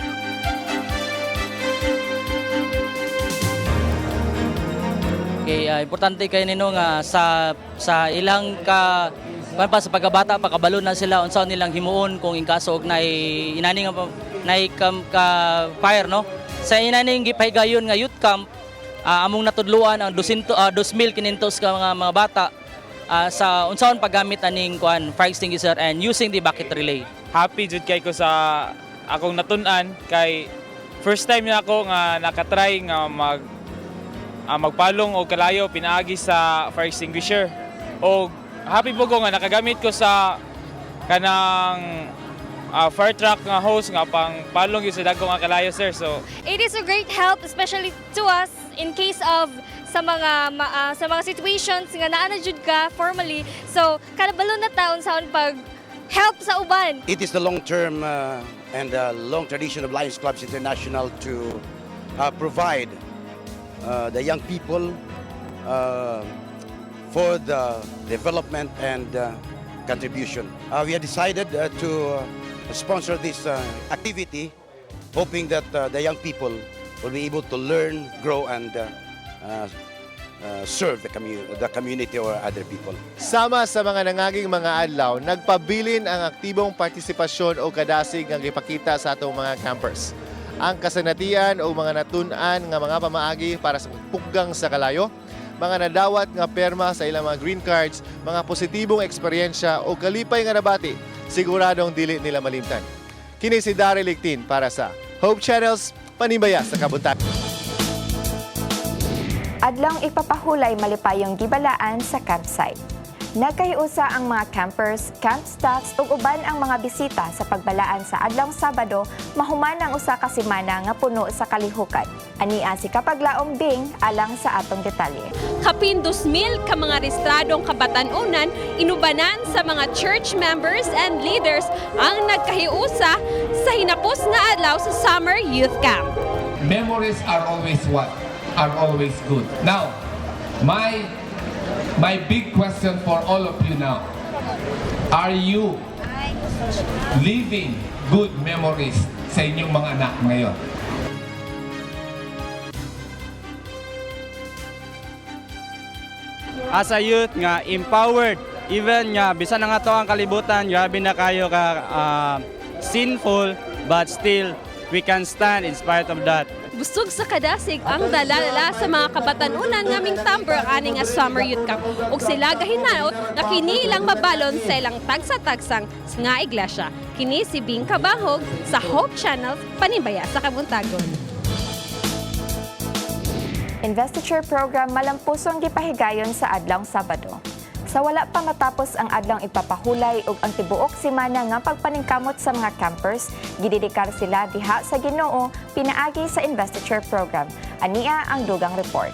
Okay, importante kay nino nga sa ilang ka kuan pa sa pagkabata pa kabalo na sila unsa nilang himuon kung in kaso og nay inani nga nay ka fire, no. Sa inaning gipahigayon nga youth camp, among natudloan ang 200, 2,500 ka mga bata sa unsaon paggamit aning kuan fire extinguisher and using the bucket relay. Happy jud kay ko sa akong natun-an kay first time na ako nga nakatry nga magpalong og kalayo pinaagi sa fire extinguisher. Og happy po ko nga nakagamit ko sa kanang fire truck nga hose nga pang palong gyud sa dagko nga kalayo, sir. So It is a great help, especially to us in case of sa mga situations nga naa na jud ka formally. So kabalo na ta unsaon pag help sa uban. It is the long-term and long tradition of Lions Clubs International to provide the young people for the development and contribution. We have decided to sponsor this activity, hoping that the young people will be able to learn, grow, and serve the community or other people. Sama sa mga nangaging mga adlaw, nagpabilin ang aktibong partisipasyon o kadasig nga gipakita sa atong mga campers. Ang kasanatian o mga natun-an nga mga pamaagi para sa pagpuggang sa kalayo, mga nadawat nga perma sa ilang mga green cards, mga positibong eksperyensya o kalipay nga nabati, siguradong dili nila malimtan. Kini si Daryl Lictin para sa Hope Channels, Panimbaya sa Kabuntagon. Adlong ipapahulay, malipayong gibalaan sa campsite. Nagkahiusa ang mga campers, camp staffs ug uban ang mga bisita sa pagbalaan sa adlong Sabado mahuman ang usa ka semana nga puno sa kalihukan. Ania si Kapaglaom Bing alang sa atong detalye. Kapin 2,000 ka mga restradong kabatanunan inubanan sa mga church members and leaders ang nagkahiusa sa hinapos nga adlaw sa Summer Youth Camp. Memories are always what? Are always good. Now, my big question for all of you now, are you leaving good memories sa inyong mga anak ngayon? As a youth nga empowered, even nga bisan na nga to ang kalibutan, grabe na kayo ka sinful, but still we can stand in spite of that. Busog sa kadasig ang dalalala sa mga kabatanunan nga mingtamber ani nga Summer Youth Camp ug sila gahinaot nga kini ilang mabalon sa ilang tagsa-tagsang nga iglesia. Kini si Bing Kabahog sa Hope Channel, Panimbaya sa Kabuntagon. Investiture program malampusong gipahigayon sa adlawng Sabado. Sa wala pa matapos ang adlawng ipapahulay ug ang tibuok semana nga pagpaningkamot sa mga campers, gidedikar sila diha sa Ginoo pinaagi sa investiture program. Ania ang dugang report.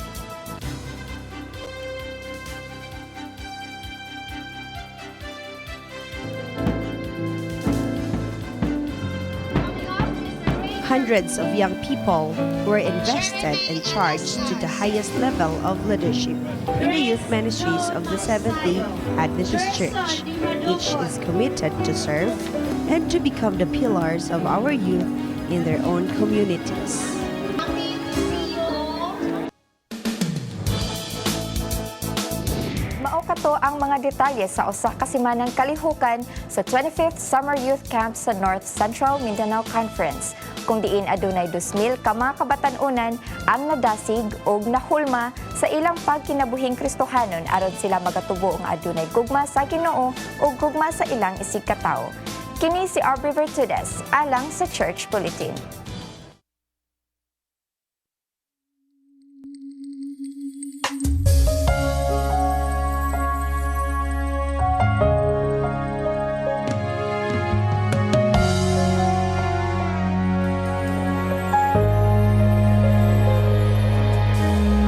Hundreds of young people were invested and charged to the highest level of leadership in the youth ministries of the Seventh-day Adventist Church. Each is committed to serve and to become the pillars of our youth in their own communities. Mao kato ang mga detalye sa usa ka semanang kalihukan sa 25th Summer Youth Camp sa North Central Mindanao Conference, kung diin adunay 2,000 ka mga kabatan-unan ang nadasig og nahulma sa ilang pagkinabuhing Kristohanon aron sila magatubo nga adunay gugma sa Ginoo ug gugma sa ilang isigkatawo. Kini si Aubrey Vertudes alang sa Church Bulletin.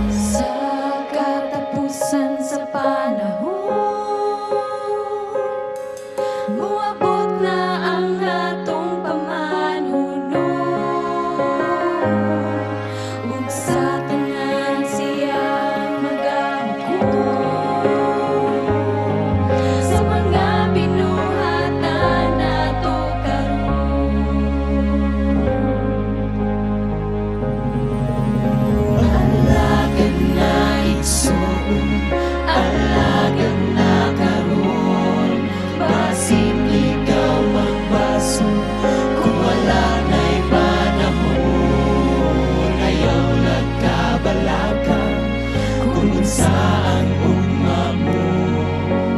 Sa katapusan sa panahon, muabot na ang atong pamanhunon, ug sa tanan siya magahukom sa mga binuhatan nato karon. Alagad na, igsoon, alagad na karon, basin ikaw magbasol kung wala na'y panahon. ang ugma mo?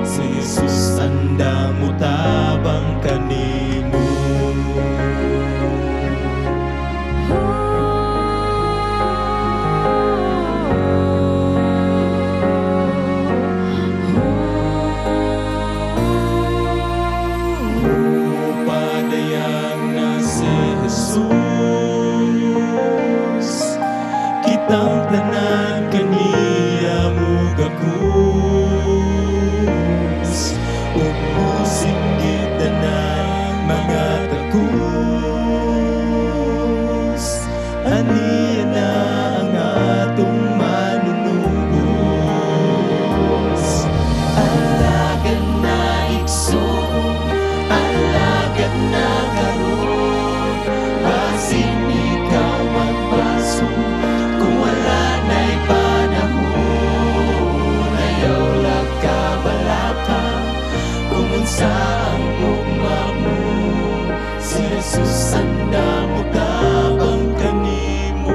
Si Jesus anda mo tabang kanimo. Padayag na si Jesus, kitang tanan kaniya mugakus, ug musinggit tanan mga takus. Aniya na ang atong manunubos. Alagad na igsoon, alagad na karon, basin ikaw magbaso kung wala na'y panahon. Ayaw lagkabalaka kung unsa ang ugma mo. Si Jesus anda mo tabang kanimo.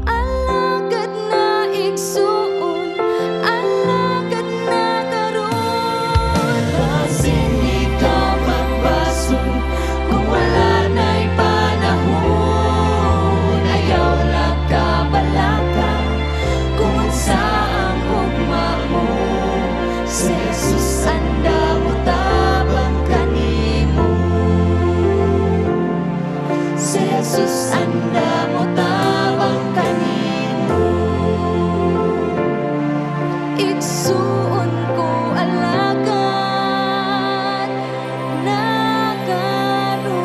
Alagad na igsuon, alagad na karon. Basin ikaw magbaso kung wala na'y panahon. Ayaw lagkabalaka kung unsa ang ugma mo. Si Jesus anda mo tabang kanimo. Si Jesus anda mo tabang kanimo. Igsuon ko alagad na karon.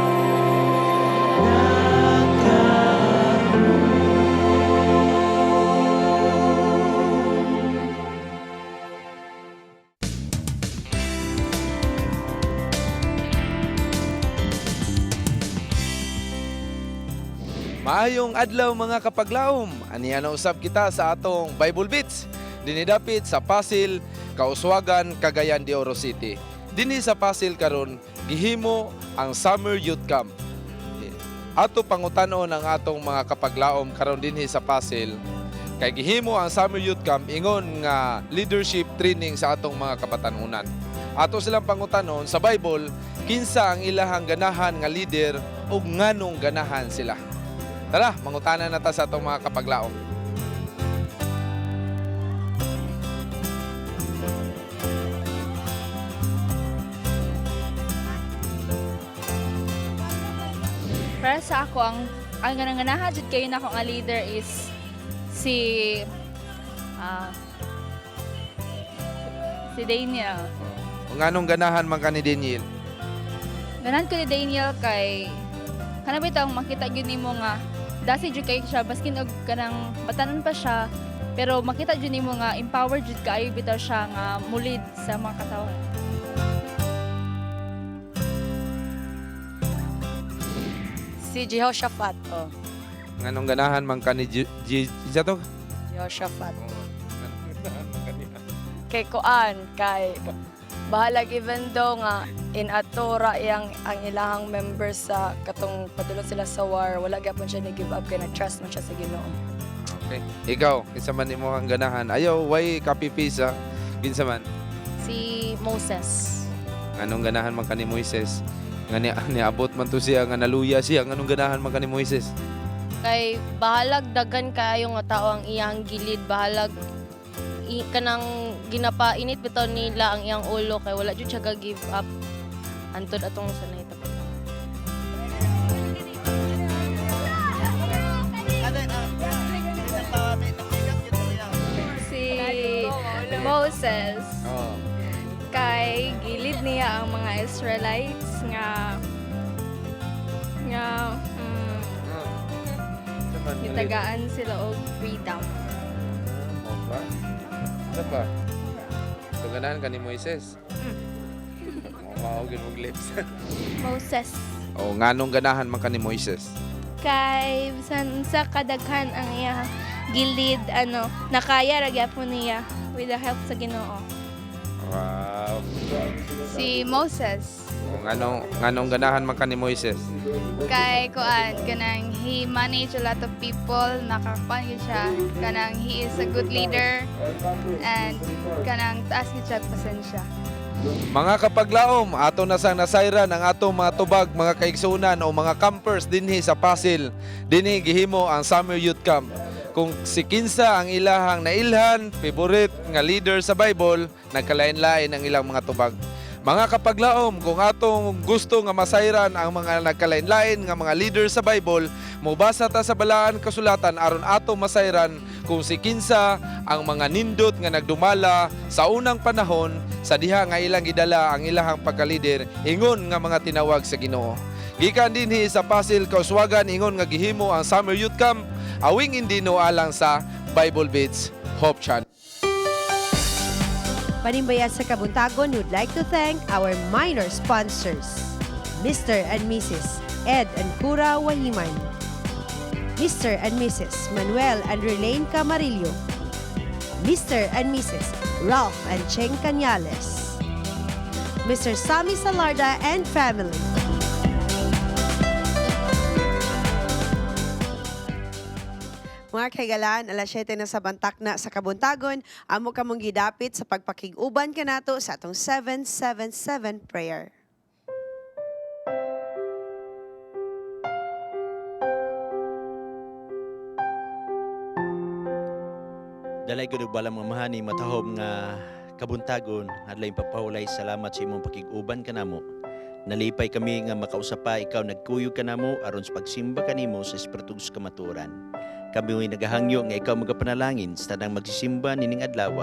Maayong adlaw mga kapaglaom. Aniya na usab kita sa atong Bible Beats. Dinidapit sa Pasil, Kauswagan, Cagayan de Oro City. Dinhi sa Pasil karon gihimo ang Summer Youth Camp. Ato pangutanon ang atong mga kapaglaom karon dinhi sa Pasil kay gihimo ang Summer Youth Camp ingon nga leadership training sa atong mga kabatanunan. Ato silang pangutanon sa Bible kinsa ang ilahang ganahan nga leader ug nganong ganahan sila. Tara, mangutana na ta sa atong mga kapaglaom. Para sa ako, ang gananganahan jud kayo na nga leader is si Daniel. Ug nganong ganahan man ka ni Daniel? Ganahan ko ni Daniel kay kanang bitaw makita gyud nimo nga dasi jud kayo siya baskin og kanang batanon pa siya, pero makita jud nimo nga empowered jud kaayo bitaw siya nga mulid sa mga katawhan. Si Jehoshaphat, oh. Nganong ganahan man ka ni G, G, G to? Jehoshaphat. Kay kuan, kay bahalag even though nga in atora iyang ang ilahang members sa katong padulong sila sa war, wala gyapon siya ni give up kay nag-trust man siya sa Ginoo. Okay. Ikaw, kinsa man nimo ang ganahan? Ayaw, way copy paste ha. Kinsa man? Si Moses. Nganong ganahan man ka ni Moises? Nga ni, niabot man to siya, nga naluya siya. Nganong ganahan man ka ni Moises? Kay bahalag daghan kaayo nga tao ang iyang gilid, bahalag kanang ginapainit bitaw nila ang iyang ulo kay wala jud siya ga-give up antod atong sa nahitabo. Si Moses. Oh. Kay gilid niya ang mga Israelites nga gitagaan sila og freedom. Mo ba? Ano pa? So ganahan ka ni Moises? Mao gyud mong lips. Moses. Oh, nganong ganahan man ka ni Moises? Kay bisan sa kadaghan ang iya gilid, ano, nakaya ra gyapon niya with the help sa Ginoo. Wow. Si Moses. Nganong ganahan man ka ni Moises? Kay kuan, kanang he manage a lot of people, nakakuan gyud siya, kanang he is a good leader and kanang taas gyud siya og pasensya. Mga kapaglaom, ato na sang nasayran ang atong mga tubag, mga kaigsunan o mga campers dinhi sa Pasil. Dinhi gihimo ang Summer Youth Camp. Kung si kinsa ang ilahang nailhan, favorite nga leader sa Bible, nagkalain-lain ang ilang mga tubag. Mga kapaglaom, kung atong gusto nga masayran ang mga nagkalain-lain nga mga leader sa Bible, mobasa ta sa balaan kasulatan aron ato masayran kung si kinsa ang mga nindot nga nagdumala sa unang panahon sa diha nga ilang gidala ang ilahang pagkalider ingon nga mga tinawag sa Ginoo. Gikan dinhi sa Pasil Kauswagan, ingon nga gihimo ang Summer Youth Camp, Awing Indino alang sa Bible Beats Hope Channel. Panimbaya sa Kabuntagon would like to thank our minor sponsors, Mr. and Mrs. Ed and Cura Wahiman, Mr. and Mrs. Manuel and Relaine Camarillo, Mr. and Mrs. Ralph and Cheng Cañales, Mr. Sammy Salarda and family. Mga kaigalaan, alas 7 na sa bantak na sa Kabuntagon, amo kamong gidapit sa pagpakig-uban kanato sa atong 777 prayer. Dalay ko balang mga mahani matahom nga kabuntagon adlay papahulay salamat sa imong pakig-uban kanamo. Nalipay kami nga makausap pa ikaw, nagkuyog kanamo aron sa pagsimba kanimo sa espiritu sa kamatuoran. Kami ay nagahangyo nga ikaw magapanalangin sa tanang magsisimba nining adlaw.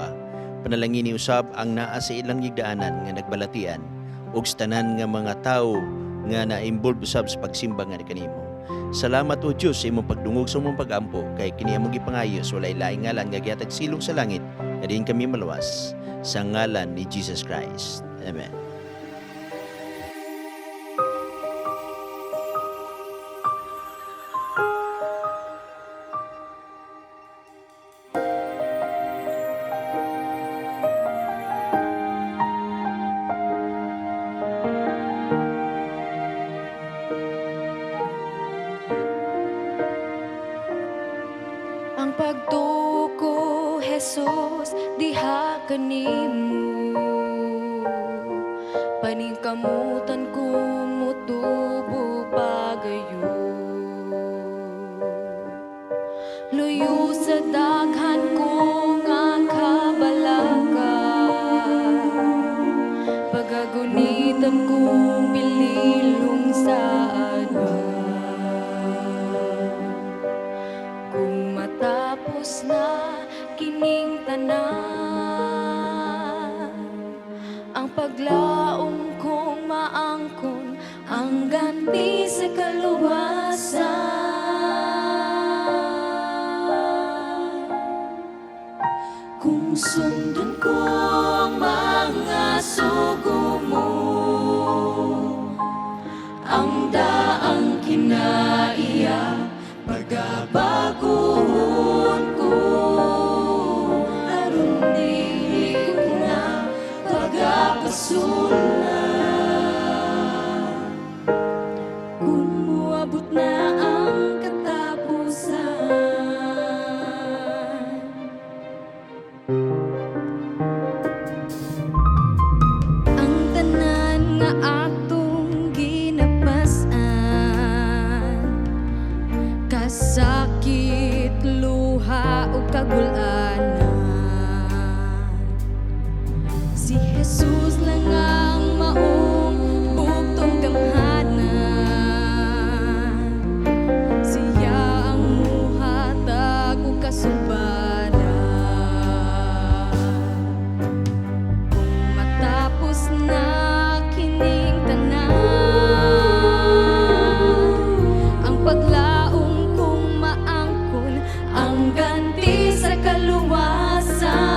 Panalangin ni usab ang naa sa ilang higdaanan nga nagbalatian ug sa tanan nga mga tawo nga na-involve usab sa pagsimba nga kanimo. Salamat, O Dios, sa imong pagdungog sa imong pagampo, kay kini among gipangayo sa walay laing ngalan nga gihatag silong sa langit nga diin kami maluwas, sa ngalan ni Jesus Christ. Amen. Ang pagtuo, Jesus, diha kanimo. Paningkamutan ko motubo pagayo. Luyo sa daghan ko nga kabalaka. Pagagunitan kong pililong sa ano. Kung matapos na kining tanan, ang paglaom kong maangkon ang ganti sa kaluwasan. Kung sundon ko ang mga sugo mo, ang daang kinaiya, pagabaguhon ko. Aron dili ko na pagapasula. Kung muabot na ang katapusan. Ang tanan nga atong ginapasan, kasakit, luha ug kagulanan, si Jesus lang ang maong bugtong gamhanan. Siya ang muhatag ug kasubanan. Matapos na kining tanan, ang paglaom kong maangkon ang ganti sa kaluwasan.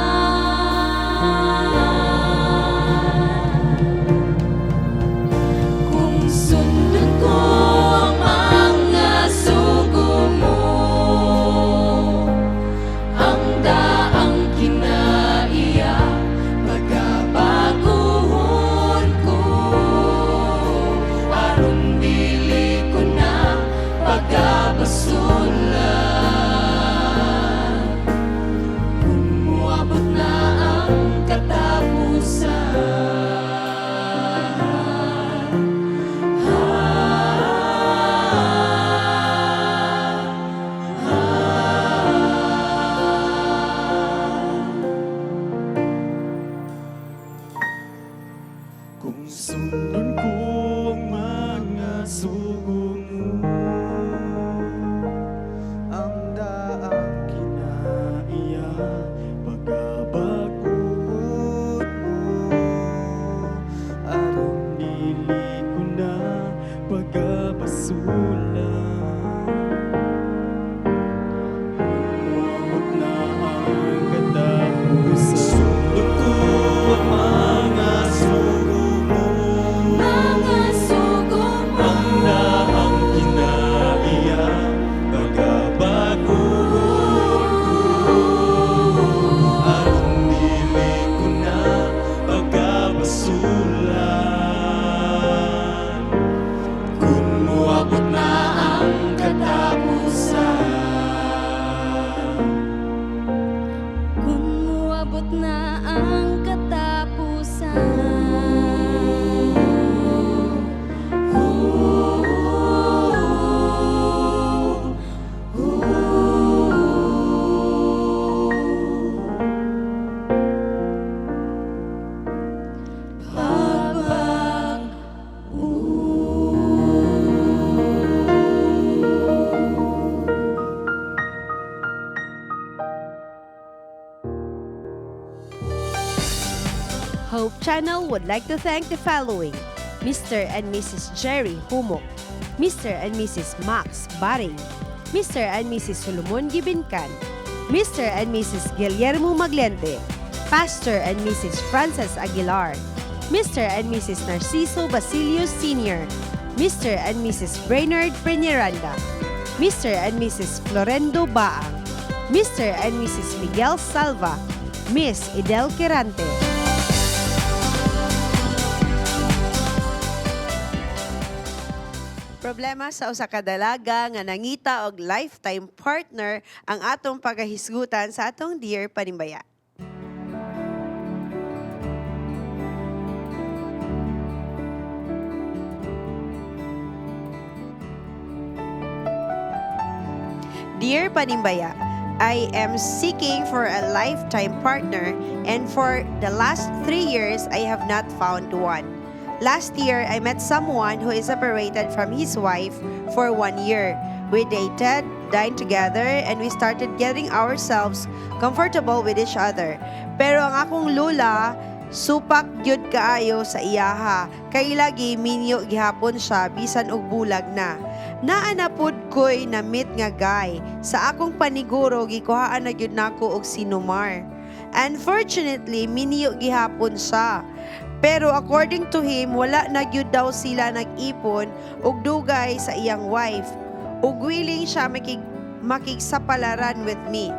Hope Channel would like to thank the following: Mr. and Mrs. Jerry Humok, Mr. and Mrs. Max Baring, Mr. and Mrs. Solomon Gibincan, Mr. and Mrs. Guillermo Maglente, Pastor and Mrs. Frances Aguilar, Mr. and Mrs. Narciso Basilio Sr., Mr. and Mrs. Brainerd Peñaranda, Mr. and Mrs. Florendo Baang, Mr. and Mrs. Miguel Salva, Miss Idel Querante. Problema sa usa ka dalaga nga nangita og lifetime partner ang atong pagahisgutan sa atong Dear Panimbaya. Dear Panimbaya, I am seeking for a lifetime partner, and for the last 3 years, I have not found one. Last year, I met someone who is separated from his wife for one year. We dated, dined together, and we started getting ourselves comfortable with each other. Pero ang akong lola, supak gyud kaayo sa iyaha. Kay lagi minyo gihapon siya bisan og bulag na. Naa na pud ko'y na-meet nga guy. Sa akong paniguro, gikuhaan na gyud nako og sinumar. Unfortunately, minyo gihapon siya. Pero according to him, wala na gyud daw sila nag-ipon og dugay sa iyang wife. Ug willing siya makigsapalaran with me.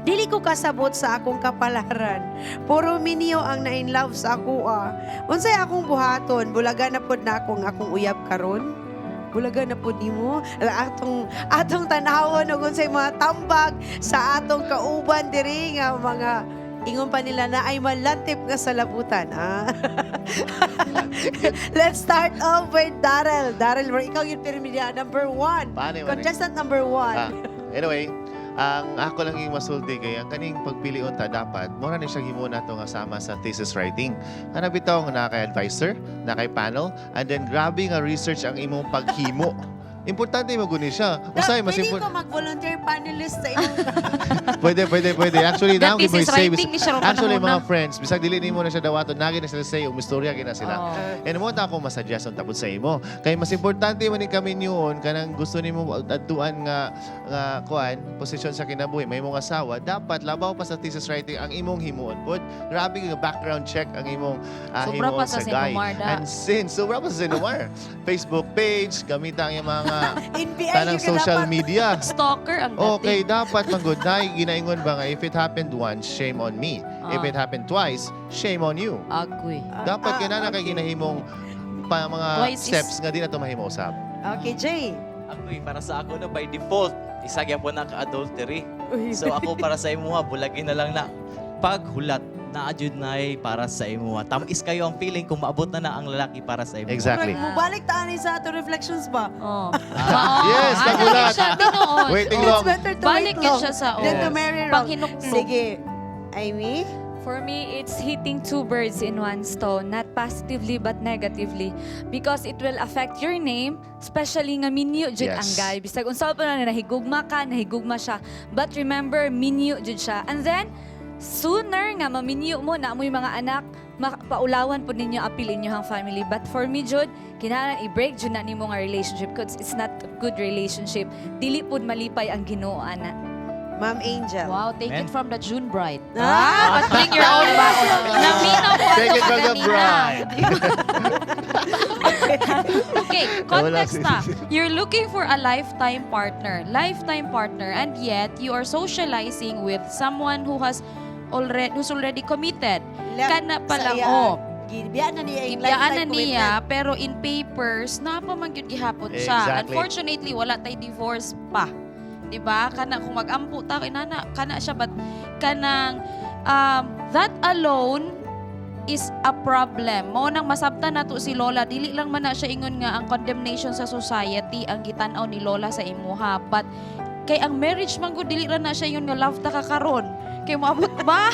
Dili ko kasabot sa akong kapalaran. Puro minyo ang na-in love sa ako ah. Unsay akong buhaton? Bulaga na pod na akong akong uyab karon? Bulaga na pod nimo? Atong tanawon og unsay mga tambag sa atong kauban diri nga mga ingon pa nila na ay malantip nga salabutan. Ah. Let's start off with Darrell. Darrell, ikaw yung pirmi number one. Paano yun? Contestant number one. Ah, anyway, ang ako lang yung masulti kay ang kaning pagpili unta dapat mura ni siya himo nato nga sama sa thesis writing. Kana bitaw nga naa kay advisor, naa kay panel, and then grabe nga research ang imong paghimo. Importante mo guni siya. Usay mas Pwede important. ko mag-volunteer panelist sa imong Pwede, pwede, pwede. Actually, The now thesis say, writing ni siya ron actually, panahon mga friends, bisag dili nimo na siya dawaton, nagi na sila say, ug mistorya gina sila. Oh. And mo ta ako masuggest ang tapod sa imo. Kay mas importante man ni kami niyon kanang gusto nimo adtuan nga kuan, posisyon sa kinabuhi, may imong asawa, dapat labaw pa sa thesis writing ang imong himuon pod. Grabe nga background check ang imong Sobra himuon pa sa sa guy. Sinumar, da. And since sobra pa sa Sinumar. Facebook page, gamita ang iyang mga NBI tanang yung social dapat. media. Stalker ang dating. Okay, dapat manggod na ginaingon ba nga if it happened once, shame on me. If it happened twice, shame on you. Agoy. Dapat Ah, kinana kay ginahimong pa mga Twice is- steps nga di na to mahimo usab. Okay, Jay. Ako'y para sa ako na by default, isa gyapon na ka-adultery. So ako para sa imuha, bulagin na lang na paghulat na adjud na para sa imuha. Tamis kayo ang feeling kung maabot na na ang lalaki para sa imuha. Exactly. Mubalik ta ani sa ato reflections ba? Oh. Yes, Ano nagulat. siya, tinuod. Waiting It's long. better to Balik wait yun long siya sa than to oh. marry wrong. Panghinuklog. Sige. Amy? For me, it's hitting two birds in one stone, not positively but negatively. Because it will affect your name, especially nga minyo jud ang guy. Bisag unsa pa na nahigugma ka, nahigugma siya. But remember, minyo jud siya. And then, sooner nga maminyo mo na amoy mga anak, paulawan po ninyo apil inyo ang family. But for me, jud, kinahanglan i-break jud na nimo nga relationship because it's not a good relationship. Dili pud malipay ang Ginoo ana. Ma'am Angel. Wow, take Man. it from the June bride. Ah! But bring your own baon. Naminaw ko Take ato it from the kaganina. bride. Okay, context na. You're looking for a lifetime partner. Lifetime partner, and yet you are socializing with someone who's already committed. Left Kana pa sa lang, iya. oh. Gibiyaan na niya yung Gibiyaan na lifetime niya, commitment. pero in papers, napa man gyud gihapon siya. Unfortunately, wala tay divorce pa. 'Di ba? Kana kung magampo ta kay nana, kana siya, but kanang that alone is a problem. Mao nang masabtan nato si Lola, dili lang man na siya ingon nga ang condemnation sa society ang gitan-aw ni Lola sa imuha, but kay ang marriage man gud dili ra na siya ingon nga love ta ka karon. Kay moabot ba?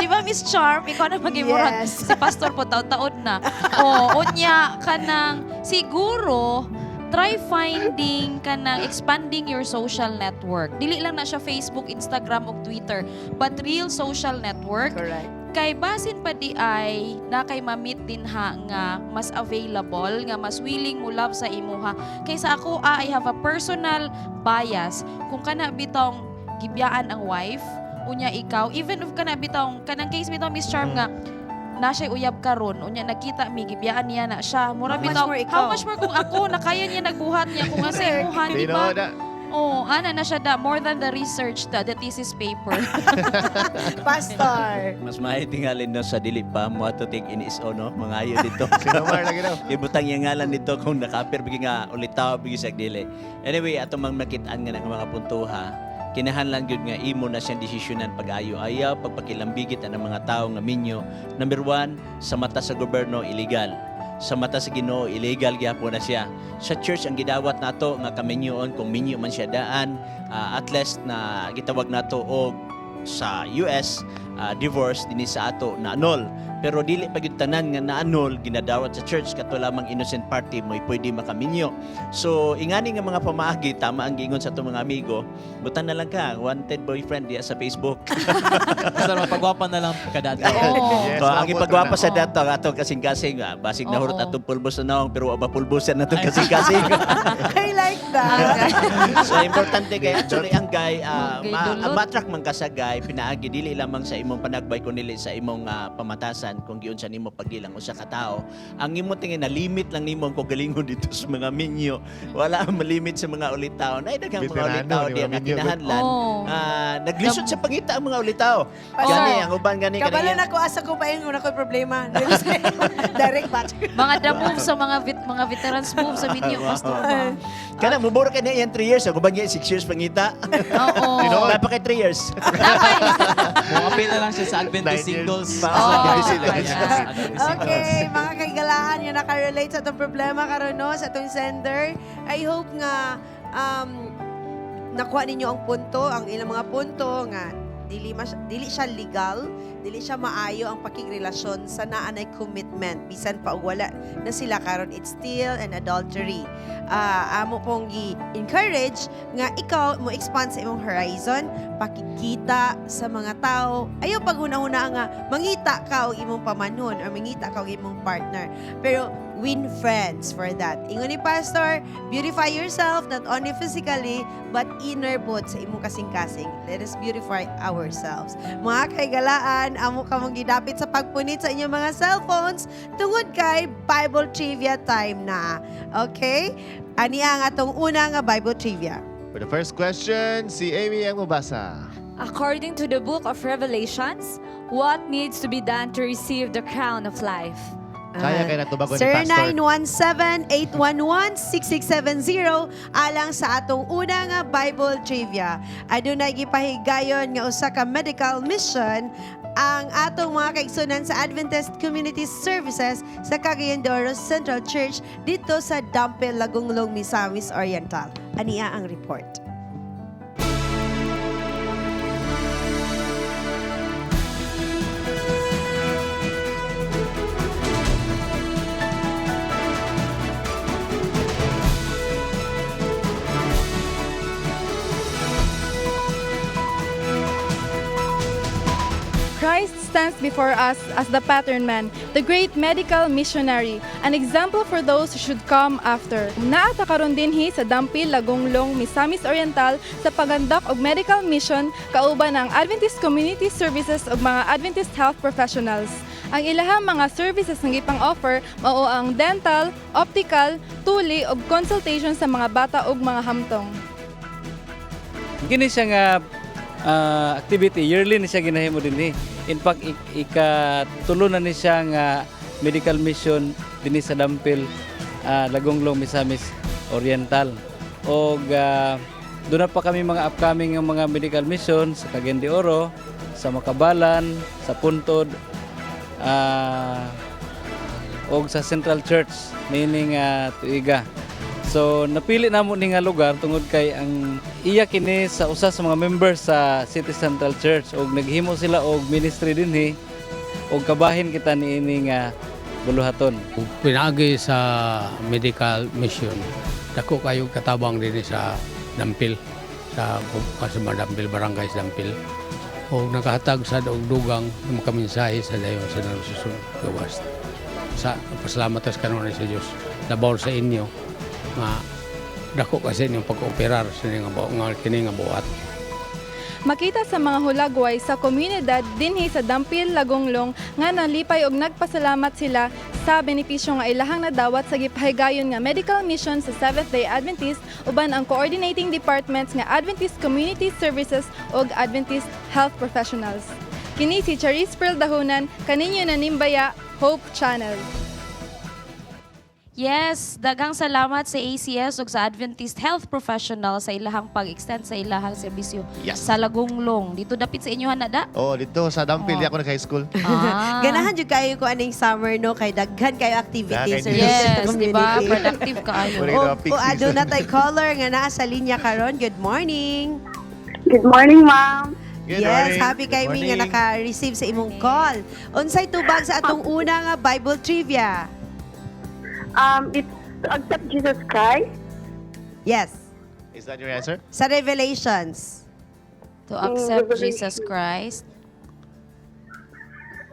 Di ba, Miss Charm? Ikaw na magimurag. Yes. Si Pastor po taon-taon na. O, unya kanang siguro try finding kanang expanding your social network. Dili lang na siya Facebook, Instagram ug Twitter, but real social network. Correct. Kay basin pa di ay na kay ma-meet din ha nga mas available, nga mas willing mo love sa imuha. Kaysa ako, I have a personal bias. Kung kana bitong gibiyaan ang wife, unya ikaw, even if kana bitong, kanang case bitong Miss Charm nga, na siya uyab karon, unya nakita mi gibiyaan niya na siya, mura How much bitaw more ikaw? How much more kung ako na kaya niya nagbuhat niya kung asa imuha, di ba? Tinuod na. Oh, ana na siya da more than the research, the thesis paper. Pastor. Mas maayo tingalin no sa dili pa mo ato tig iniso no mangayo dito. Sinumar lagi daw. Ibutang yung ngalan nito kung nakapir bigi nga ulitaw bigi sa dili. Anyway, ato mang makit-an nga ng mga puntuha, kinahanglan gyud nga imo na siyang desisyonan pag-ayo ayaw pagpakilambigit ang mga tao nga minyo. Number one, sa mata sa gobyerno illegal. Sa mata sa Ginoo illegal gyapon na siya. Sa church ang gidawat nato nga kaminyoon kung minyo man siya daan, at least na gitawag nato og sa US divorce dinhi sa ato na annul. Pero dili pa gyud tanan nga na-annul ginadawat sa church, kato lamang innocent party mo pwede makaminyo. So ingani nga mga pamaagi, tama ang giingon sa atong mga amigo, butan na lang ka wanted boyfriend diya sa Facebook. Basta mapagwapa na lang kada adlaw. Yes, so, ang mabot ipagwapa na. sa dato ang atong kasing-kasing, basig nahurot atong pulbos na naong pero wa ba pulbosan natong kasing-kasing. I like that. So importante kay actually ang guy, Okay, dulot. ma-attract man ka sa guy pinaagi dili lamang sa imong panagbay kun dili sa imong pamatasan kung giunsa nimo paggilang usa ka tawo. Ang imo tingin na limit lang nimo ang kagalingon dito sa mga minyo. Wala ang malimit sa mga ulitaw. Nay daghang mga Veterano, ulitaw di di ba, nga minyo? kinahanglan. Oh. Naglisod sa pangita ang mga ulitaw. Pastor, Gani ang uban gani Kabalo kanina. na ko asa ko pa yung una ko problema. Direct batch. Mga the move sa mga veterans move sa minyo, pastor ba? Kana mubor ka niya 3 years, ang uban niya 6 years pangita. Oo. Dapat kay 3 years. Muapil na lang siya sa Adventist 9 years. singles. Oh. Adventist Yes. singles. Okay, mga kaigalaan nga nakarelate sa atong problema karon no, sa atong sender. I hope nga nakuha ninyo ang punto, ang ilang mga punto nga dili siya legal, dili siya maayo ang pakigrelasyon sa naanay commitment bisan pa og wala na sila karon, it's still an adultery. Amo pong gi-encourage nga ikaw mo expand sa imong horizon, pakikita sa mga tao. Ayaw paghuna-huna nga mangita ka og imong pamanhon or mangita ka og imong partner. Pero win friends for that. Ingon ni Pastor, beautify yourself not only physically but inner both sa imong kasing-kasing. Let us beautify ourselves. Mga kaigalaan, amo kamong gidapit sa pagpunit sa inyong mga cellphones tungod kay Bible Trivia time na. Okay? Ani ang atong una nga Bible Trivia. For the first question, si Amy ang mabasa. According to the book of Revelations, what needs to be done to receive the crown of life? Kaya kay natubagon ni Pastor. 0917-811-6670 alang sa atong una nga Bible Trivia. Adunay gipahigayon nga usa ka medical mission ang atong mga kaigsunan sa Adventist Community Services sa Cagayan de Oro Central Church dito sa Dampil, Lagonglong, Misamis Oriental. Ania ang report. Christ stands before us as the pattern man, the great medical missionary, an example for those who should come after. Naa ta karon dinhi sa Dampil, Lagonglong, Misamis Oriental sa pag-conduct og medical mission kauban ang Adventist Community Services ug mga Adventist health professionals. Ang ilahang mga services nga gipang-offer mao ang dental, optical, tuli ug consultation sa mga bata ug mga hamtong. Kini siya nga activity yearly ni siya ginahimo dinhi. In fact, ikatulo na ni siya nga medical mission dinhi sa Dampil, Lagonglong, Misamis Oriental. Og doon na pa kami mga upcoming nga mga medical mission sa Cagayan de Oro, sa Makabalan, sa Puntod, og sa Central Church niining tuiga. So napili namo ni nga lugar tungod kay ang iya kini sa usa sa mga members sa City Central Church og naghimo sila og ministry dinhi og kabahin kita niini nga buluhaton. Pinaagi sa medical mission, dako kayo katabang dinhi sa Dampil, sa Dampil, Barangay sa Dampil. O nakahatag sa og dugang nga makamensahe sa dayon sa nasusunod gawas. Sa pasalamat tas kanunay sa Dios. Labaw sa inyo nga dako kasi inyong pag-operar sa nga nga kini nga buhat. Makita sa mga hulagway sa komunidad dinhi sa Dampil, Lagonglong nga nalipay og nagpasalamat sila sa benepisyo nga ilahang nadawat sa gipahigayon nga medical mission sa Seventh-day Adventist uban ang coordinating departments nga Adventist Community Services ug Adventist Health Professionals. Kini si Charis Pearl Dahunan, kaninyo nanimbaya, Hope Channel. Yes, daghang salamat sa ACS ug sa Adventist Health Professional sa ilahang pag-extend sa ilahang serbisyo sa Lagonglong. Dito dapit sa inyo na da. Oh, dito sa Dampil, di ako nag-high school. Ah. Ganahan jud kayo ko aning summer, no, kay daghan kayo activities Daghan. related Yes, to di ba? community. Productive kaayo. Wala O, na peak o aduna season. tay caller nga naa sa linya karon. Good morning. Good morning, ma'am. Good Yes, morning. happy Good kay mi nga morning. naka-receive sa imong call. Unsay tubag sa atong una nga Bible trivia? It's to accept Jesus Christ. Yes. Is that your answer? Sa Revelations. To accept Jesus Christ.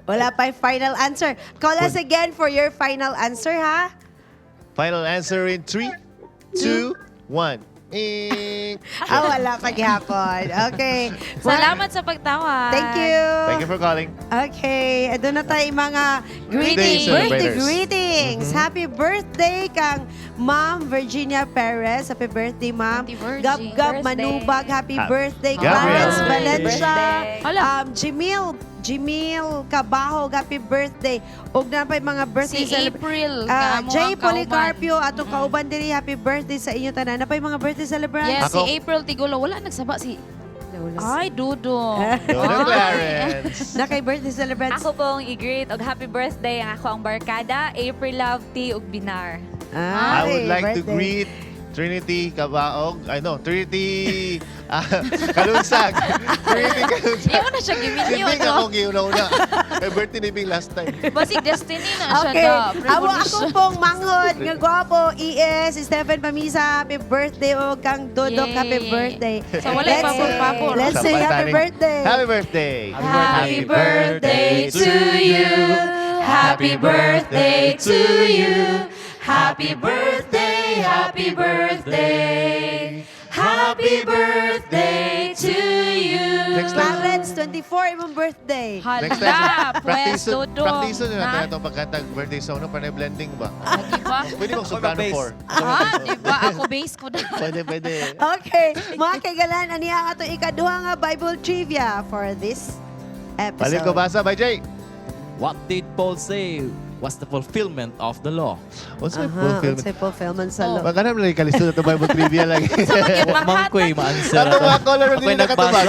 Wala pa yung final answer. Call us again for your final answer, ha? Final answer in 3, 2, 1. Ink. Ah, wala pa gihapon. Okay. Salamat sa pagtawag. Thank you. Thank you for calling. Okay, doon na tayo mga Greetings. greetings. Birthday Celebrators. greetings. Happy birthday kang Ma'am Virginia Perez. Happy birthday, Ma'am. Virgie. Gab Gab Birthday. Manubag, happy birthday. Gabriel. Clarence Happy Valencia. birthday. Jimil Cabajo, happy birthday. Ug na pa'y mga birthday Si April, Ah, nga amo Jay ang kauban. Policarpio, atong kauban diri, happy birthday sa inyo tanan. Na pa'y mga birthday celebrants. Yes, Ako. si April Tigulo. Wala nagsaba si Ay, Dudong. Dodong Clarence. Na kay birthday celebrants. Ako pong i-greet og happy birthday ang ako ang barkada, April Love T ug Binar. I would Ay, like to birthday. greet Trinity Kabaog. I know, Trinity Kalunsag. Trinity Kalunsag. Imo na siya Si giminyo, Bing no? ako giuna-una. May birthday ni Bing last time. Basig destiny na siya Okay. da. Amo ako Premonition. pong manghod nga gwapo ES Stephen Pamisa, happy birthday o kang Dodok, Yay. happy birthday. So, wala'y Let's say- pabor-pabor. Let's say Sabay happy taning- birthday. Happy birthday. Happy birthday to you. Happy birthday to you. Happy birthday, happy birthday. Happy birthday to you. Next time. Clarence, 24 imong birthday. Next time, Hala, pues, practice, Dodong. practice na natin Ha? itong pagkantag birthday song, no? Para blending ba? Diba? Pwede bang soprano Ako 4? Ah, diba? Ako base ko na. Pwede, pwede. Okay, mga kaigalan, ani ang atong ikaduha nga Bible trivia for this episode. Balik ko basa, bye Jay. What did Paul say was the fulfillment of the law? What's my Aha, fulfillment? unsay fulfillment sa law? Baka naman lang kalisto na ito Bible trivia lagi. Ma'am ko eh, ma-answer Ato ato. mga caller, Ako'y hindi na nagbasa. nakatubag.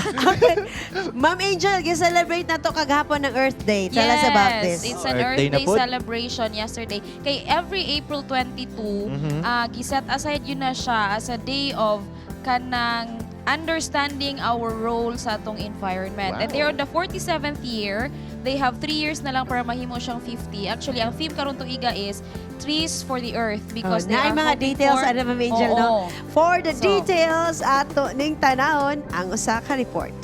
Ma'am Angel, gi-celebrate na to kagahapon ng Earth Day. Tala sa Baptist. It's an Earth Earth Day na Day po. celebration yesterday. Kay every April 22, giset aside yun na siya as a day of kanang understanding our role sa atong environment. Wow. And they're on the 47th year. They have 3 years na lang para mahimo siyang 50. Actually, ang theme karon tuiga is Trees for the Earth because Oh, they naay are mga hoping details for, ano Ma'am Angel no. Oo. For the So- details ato ning tanawon ang usa ka report.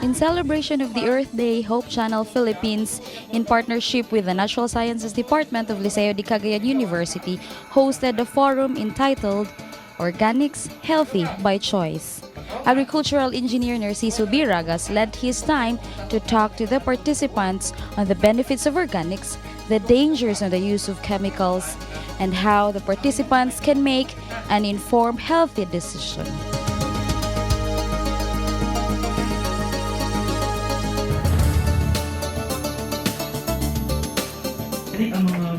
In celebration of the Earth Day, Hope Channel Philippines, in partnership with the Natural Sciences Department of Liceo de Cagayan University, hosted a forum entitled Organics Healthy by Choice. Agricultural engineer Narciso Biragas lent his time to talk to the participants on the benefits of organics, the dangers on the use of chemicals, and how the participants can make an informed healthy decision. Organic ang mga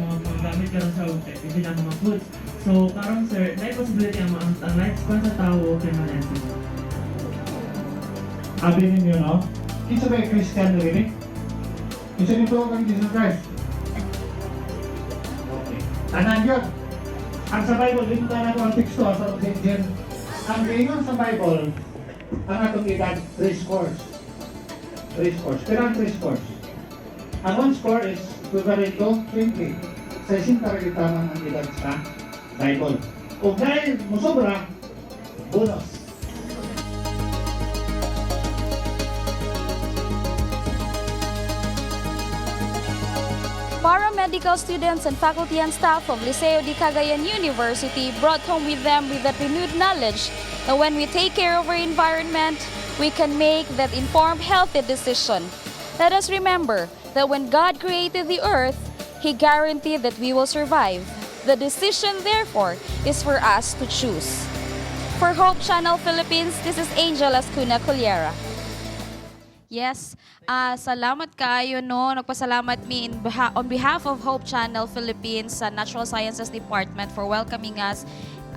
gamit karon sa hindi na mga foods. So karon sir, na possibility ang lifespan sa tao kay ma-lengthen. Abi ninyo, no? Kinsa ba yung Christian rin eh? Kinsa nito kang Jesus Christ? Okay. Tanan yun. Ang sa Bible, dito tayo nato ang teksto sa Jen. Ang giingon sa Bible, ang atong edad, three scores. Three scores. Pero ang three scores? Ang one score is equivalent to 20. Sa 60 ra gid tamang ang edad sa Bible. O dahil musobra, Bonus. Paramedical students and faculty and staff of Liceo de Cagayan University brought home with them with that renewed knowledge that when we take care of our environment, we can make that informed, healthy decision. Let us remember that when God created the earth, He guaranteed that we will survive. The decision, therefore, is for us to choose. For Hope Channel Philippines, this is Angel Ascuna Cullera. Yes. Salamat kaayo, no. Nagpasalamat mi on behalf of Hope Channel Philippines sa Natural Sciences Department for welcoming us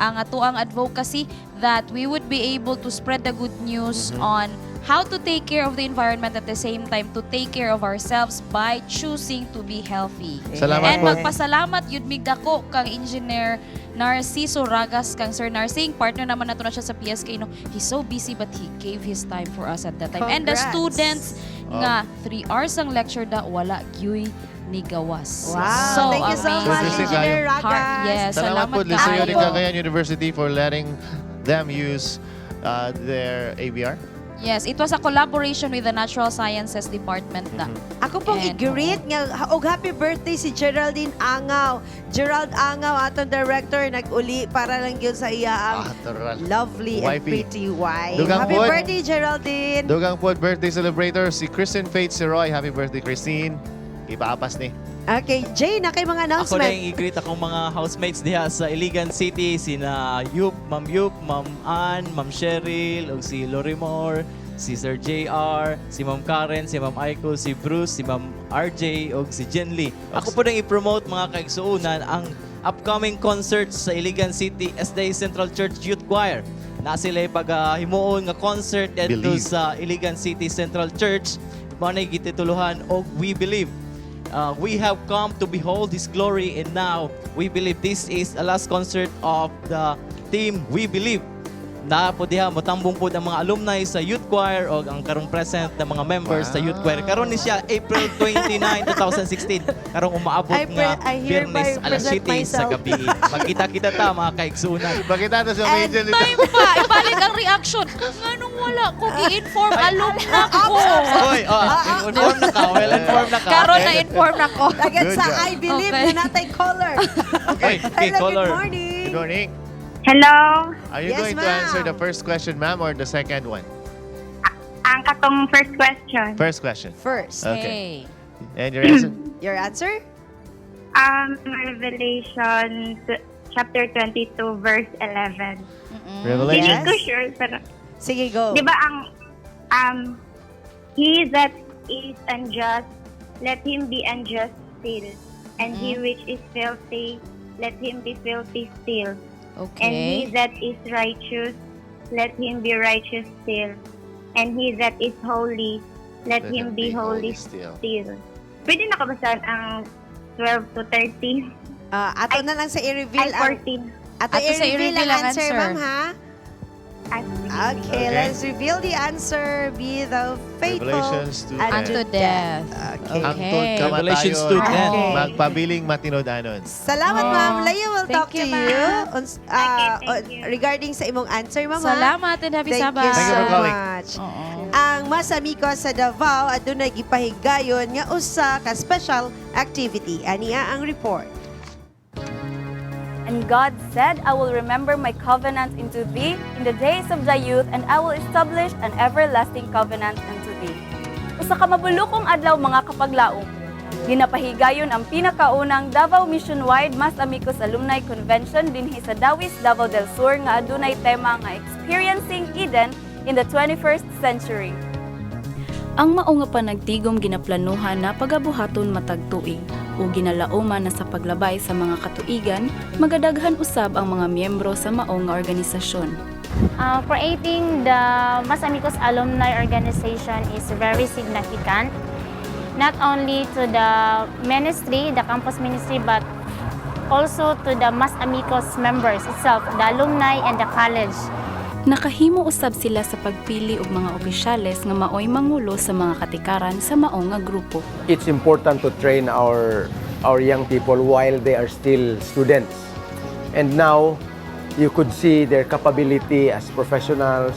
ang atuang advocacy that we would be able to spread the good news on how to take care of the environment, at the same time to take care of ourselves by choosing to be healthy. Salamat And po. Magpasalamat yun mig dako kang Engineer Narciso Ragas, kang Sir Narsing, partner naman nato na siya sa PSK, no. He's so busy, but he gave his time for us at that time. And the Congrats. Students nga 3 hours ang lecture da wala gyuy ni gawas. Wow. So Thank you so amazing. much, Interesting Engineer kayo. Ragas. Yes, Salamat salamat po, Liceo de kaayo. Cagayan University, for letting them use their ABR. Yes, it was a collaboration with the Natural Sciences Department na. Ako pong And, i-greet nga og happy birthday si Geraldine Angaw. Gerald Angaw, atong director, nag-uli para lang yun sa iya ang Taral. lovely and Wifey. Pretty wife. Dugang Happy pod. birthday, Geraldine. Dugang po, birthday celebrator, si Christine Faith Siroy. Happy birthday, Christine. Ipaapas ni. Okay, Jay, na kay mga Ako announcement. na yung i-greet akong mga housemates diha sa Iligan City, sina Yup, Ma'am Yup, Ma'am Ann, Ma'am Cheryl, ug si Lorimore, si Sir JR, si Ma'am Karen, si Ma'am Aiko, si Bruce, si Ma'am RJ, ug si Jenly. Ako po nang i-promote, mga kaigsuunan, ang upcoming concerts sa Iligan City SDA Central Church Youth Choir. Na sila pag himuon nga concert dito Believe. sa Iligan City Central Church. Mao na gitituluhan og We Believe. We have come to behold His glory, and now we believe. This is a last concert of the team We Believe. Na po diha motambong po ang mga alumni sa youth choir o ang karong present na mga members sa youth choir. Karon ni siya April 29, 2016. Karong umaabot nga I hereby Biyernes alas present 7 sa myself. gabi. Magkita-kita ta, mga kaigsunan. Makita ta si Angel dito. Time pa, ibalik ang reaction. Nganong wala ko gi-inform alumna ko? Oy, oh, inform na ka. Well informed na ka. Karon na inform na ko. Agad Good sa job. I Believe na natay caller. Okay, okay, Hello, caller. good morning. Good morning. Hello. Are you Yes, going to answer the ma'am. first question, ma'am, or the second one? Ang katong first question. First question. First. Okay. And your answer? Your answer? Revelation chapter 22 verse 11. Revelation. Hindi ko sure pero Sige, go. 'Di ba ang he that is unjust, let him be unjust still, and he which is filthy, let him be filthy still. And he that is righteous, let him be righteous still. And he that is holy, let him be holy still. Pwede na kabasahan ang 12 to 13? Ato na lang sa i-reveal Ay, 14. Ato, Ato sa i-reveal i-reveal ang ang answer, answer. ma'am, ha? Okay, let's reveal the answer. Be thou faithful Revelations 2:10. unto Unto death. Okay. Hangtod kamatayon. Revelations 2:10. Okay. Magpabiling matinud-anon. Salamat, Oh. ma'am. Leia will Thank talk you, to ma'am. you Okay, thank you. regarding sa imong answer, ma'am. Ha? Salamat and happy Thank Sabbath. you Thank you so for calling. much. Oo. Ang Masamiko sa Davao adunay gipahigayon nga usa ka special activity. Ania ang report. And God said, "I will remember my covenant unto thee in the days of thy youth, and I will establish an everlasting covenant unto thee." Usa ka mabulukong adlaw, mga kapaglaom. Ginapahigayon ang pinakaunang Davao Mission-wide Mas Amigos Alumni Convention dinhi sa Dawis, Davao del Sur nga adunay tema nga Experiencing Eden in the 21st Century. Ang mao nga panagtigom ginaplanuhan na pagabuhaton matag tuig ug ginalauman na sa paglabay sa mga katuigan magadaghan usab ang mga miyembro sa mao nga organisasyon. Creating the Mas Amigos Alumni Organization is very significant, not only to the ministry, the campus ministry, but also to the Mas Amigos members itself, the alumni and the college. Nakahimo usab sila sa pagpili og mga opisyales nga maoy mangulo sa mga katikaran sa mao nga grupo. It's important to train our young people while they are still students. And now, You could see their capability as professionals,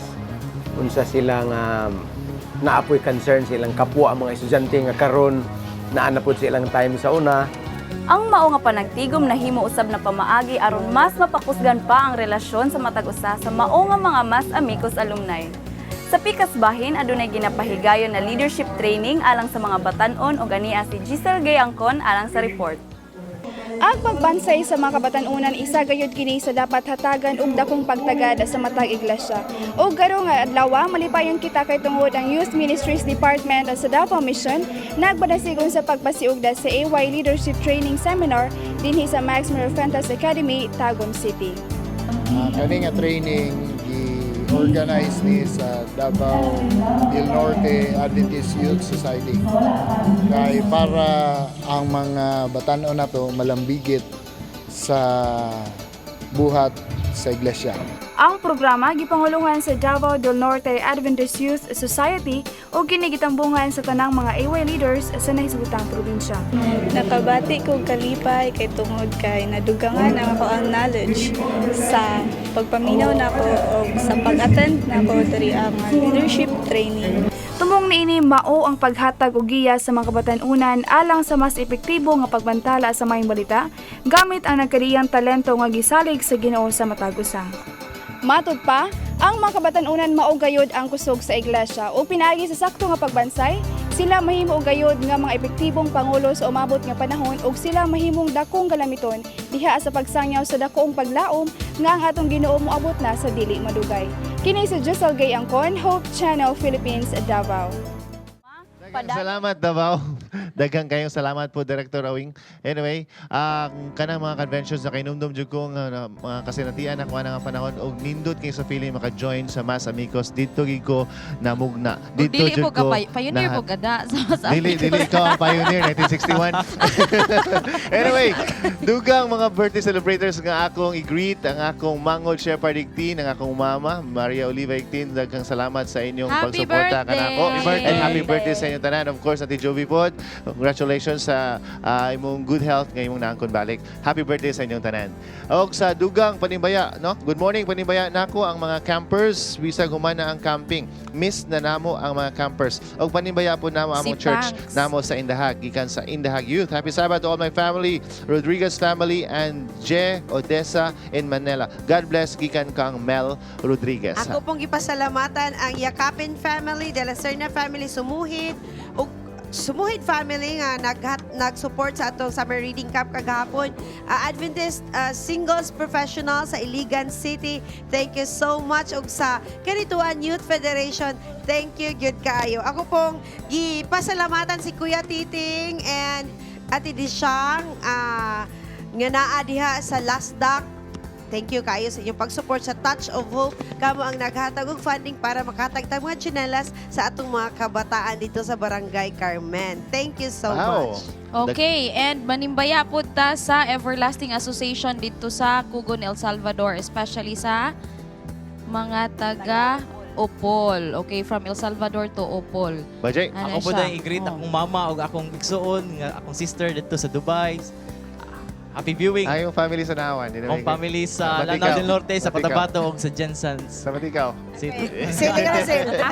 unsa sila nga naa poy concern silang kapwa ang mga estudyante nga karon naa na pod silang time sa una. Ang mao nga panagtigom nahimo usab na pamaagi aron mas mapakusgan pa ang relasyon sa matag usa sa mao nga mga Mas Amigos alumni. Sa pikas bahin, adunay ginapahigayon na leadership training alang sa mga batan-on ug ania si Giselle Gayangkon alang sa report. Ang pagbansay sa mga kabatan-unan, isa gayud kini sa dapat hatagan og dakong pagtagad sa matag iglesia. Og karong nga adlaw, malipayon kita kay tungod ang Youth Ministries Department sa Davao Mission nagpadasigon sa pagpasiugda sa AY Leadership Training Seminar dinhi sa Max Fuentes Academy, Tagum City. Kani nga training gi-organize ni sa Davao del Norte Adventist Youth Society. Kay para ang mga batan-on nato malambigit sa buhat sa iglesia. Ang programa gipanguluhan sa Davao del Norte Adventist Youth Society ug kini gitambungan sa tanang mga AY leaders sa nahisgutang probinsya. Nakabati ko kalipay kay tungod kay nadugangan ang ako ang knowledge sa pagpaminaw nako o sa pag-attend nako diri ang leadership training. Tumong niini mao ang paghatag og giya sa mga kabatan-unan alang sa mas epektibo nga pagbantala sa maayong balita gamit ang nagkariyang talento nga gisalig sa Ginoo sa matag usa. Matud pa, ang mga kabatan-unan mao gayod ang kusog sa iglesia o pinaagi sa sakto nga pagbansay, sila mahimo og gayod nga mga epektibong pangulo sa umabot nga panahon ug sila mahimong dakong galamiton diha sa pagsangyaw sa dakong paglaom nga ang atong Ginoo moabot na sa dili madugay. Kini si Giselle Gay Angkon, Hope Channel Philippines, Davao. Salamat, Davao. Daghang kayong salamat po, Director Awing. Anyway, ang kanang mga conventions na kahinumdom jud ko nga mga kasinatian ako nga panahon og nindot kay sa feeling maka-join sa Mas Amigos, didto gid ko namugna. Ug dili jud po ka pioneer po kada sa Mas Dili, Amigos. dili ikaw ang pioneer, 1961. Anyway, dugang mga birthday celebrators nga akong i-greet, ang akong Mangod Shepherd Igtin, ang akong mama, Maria Oliva Igtin, daghang salamat sa inyong Happy pagsuporta kanako. Birthday! And happy birthday sa inyong tanan. Of course, Ate Jovi pod, congratulations sa imong good health nga imong naangkon balik. Happy birthday sa inyong tanan. Og sa dugang panimbaya, no? Good morning, panimbaya nako ang mga campers, bisag human na ang camping. Miss na namo ang mga campers. Og panimbaya po namo Si among church Pangs. namo sa Indahag, gikan sa Indahag Youth. Happy Sabbath to all my family, Rodriguez family and Je Odessa in Manila. God bless, gikan kang Mel Rodriguez. Ako pong gipasalamatan ang Yakapin family, De La Serna family, Sumuhid, ug Sumuhid family nga nag-support sa atong summer reading camp kagahapon. Adventist Singles Professional sa Iligan City, thank you so much. Ug sa Canitoan Youth Federation, thank you gyud kaayo. Ako pong gipasalamatan si Kuya Titing and Ate Dishang nga naa diha sa Last Dock. Thank you kayo sa inyong pag-support sa Touch of Hope. Kamo ang naghatag og funding para makahatag tag mga tsinelas sa atong mga kabataan dito sa Barangay Carmen. Thank you so much. Okay, and manimbaya po ta sa Everlasting Association dito sa Cugon, El Salvador, especially sa mga taga Opol. Okay, from El Salvador to Opol. Bajay. Ano Ako po siya? dahil i-greet akong mama o akong igsuon, nga akong sister dito sa Dubai. Happy viewing. Ay, yung family sa Naawan. Di na Akong may- family sa Ba't Lanao ikaw? del Norte, sa Ba't ikaw? Cotabato ug sa Jensans. Sa ikaw?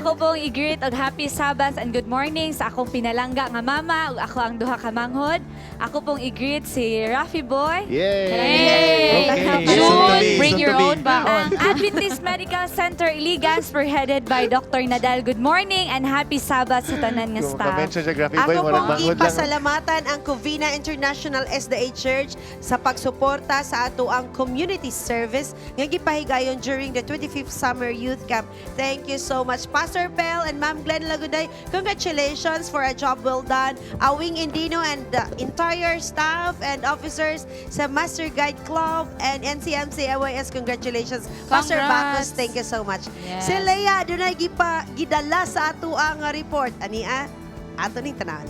Ako pong i-greet og happy Sabbath and good morning sa akong pinalangga nga mama ug ako ang duha ka manghod. Ako pong i-greet si Rafi Boy. Yay! Yay! Okay. June, bring your own baon. Ang Adventist Medical Center Iligan, spearheaded by Dr. Nadal. Good morning and happy Sabbath sa tanan nga Kung staff. maka-mention siya, Rafi Boy, Ako murag pong manghod lang. ipasalamatan ang Covina International SDA Church sa pagsuporta sa ato ang community service nga gipahigayon during the 25th Summer Youth Camp. Thank you so much, Pastor Pell and Ma'am Glenn Laguday. Congratulations for a job well done. Awing Indino and the entire staff and officers sa Master Guide Club and NCMC AYS. Congratulations. Pastor Congrats. Bacos, thank you so much. Yes. Si Leia, dunay gidala sa ato ang report. Ani ah, ato ning tanan.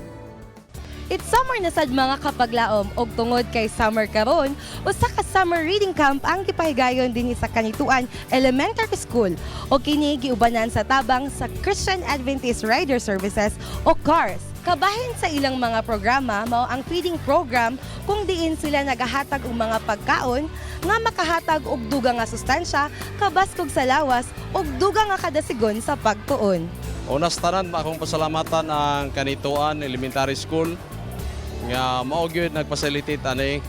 It's summer na sad, mga kapaglaom, og tungod kay summer karon, usa ka summer reading camp ang gipahigayon dinhi sa Canitoan Elementary School og kini giubanan sa tabang sa Christian Adventist Rider Services o CARS. Kabahin sa ilang mga programa mao ang feeding program kung diin sila nagahatag og mga pagkaon nga makahatag og dugang nga sustansya, kabaskog sa lawas ug dugang nga kadasigon sa pagtuon. Una sa tanan, akong pasalamatan ang Canitoan Elementary School nga mao gyud nagfacilitate ani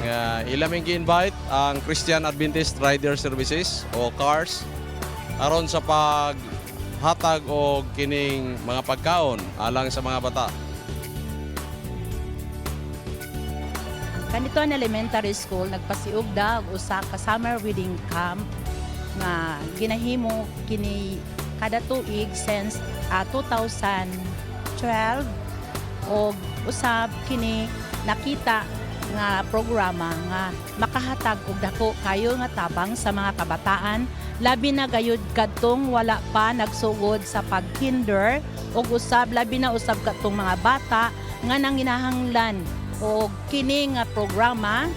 nga ilaming gi-invite ang Christian Adventist Rider Services o CARS aron sa paghatag og kining mga pagkaon alang sa mga bata. Canitoan Elementary School nagpasiugda og usa ka summer reading camp nga ginahimo kini kada tuig since 2012, og usab kini nakita nga programa nga makahatag og dako kayo nga tabang sa mga kabataan, labi na gayud kadtong wala pa nagsugod sa pagkinder, ug usab labi na usab kadtong mga bata nga nanginahanglan og kini nga programa.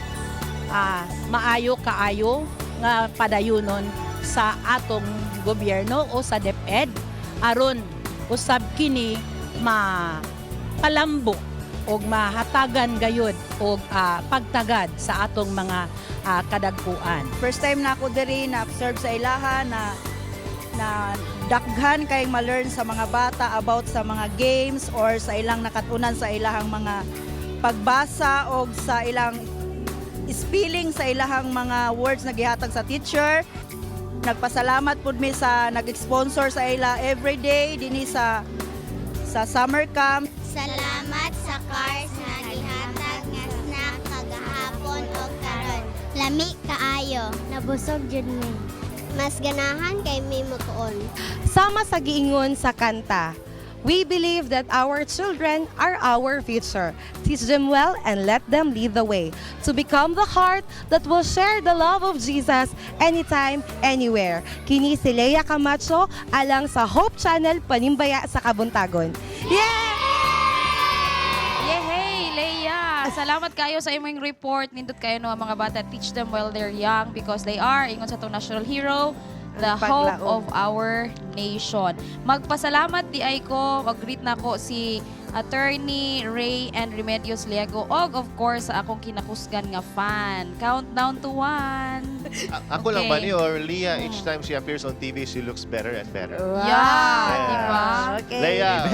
Maayo kaayo nga padayunon sa atong gobyerno o sa DepEd aron usab kini mapalambo og mahatagan gayud og pagtagad sa atong mga kadagkuan. First time na ako diri na observe sa ilaha na na daghan kay ma-learn sa mga bata about sa mga games or sa ilang nakatunan sa ilahang mga pagbasa o sa ilang spelling sa ilahang mga words na gihatag sa teacher. Nagpasalamat pud mi sa nag-sponsor sa ila everyday dinhi sa summer camp. Salamat sa CARS nga gihatag nga snack kagahapon og karon. Lami kaayo, nabusog jud mi. Mas ganahan kay mi motuon. Sama sa giingon sa kanta, "We believe that our children are our future. Teach them well and let them lead the way to become the heart that will share the love of Jesus anytime, anywhere." Kini si Leia Camacho alang sa Hope Channel, Panimbaya sa Kabuntagon. Yeah! Yehey, Leia! Salamat kayo sa imong report. Nindot kayo no, ang mga bata. Teach them while they're young because they are, ingon sa atong national hero, the hope Paglaom. of our nation. Magpasalamat diay ko, mag-greet na ko si Attorney Ray and Remedios Liego og of course sa akong kinakusgan nga fan. Countdown to one. Ako lang ba Okay. ni or Leah, each time she appears on TV, she looks better and better. Yeah, di ba? Okay. Leia,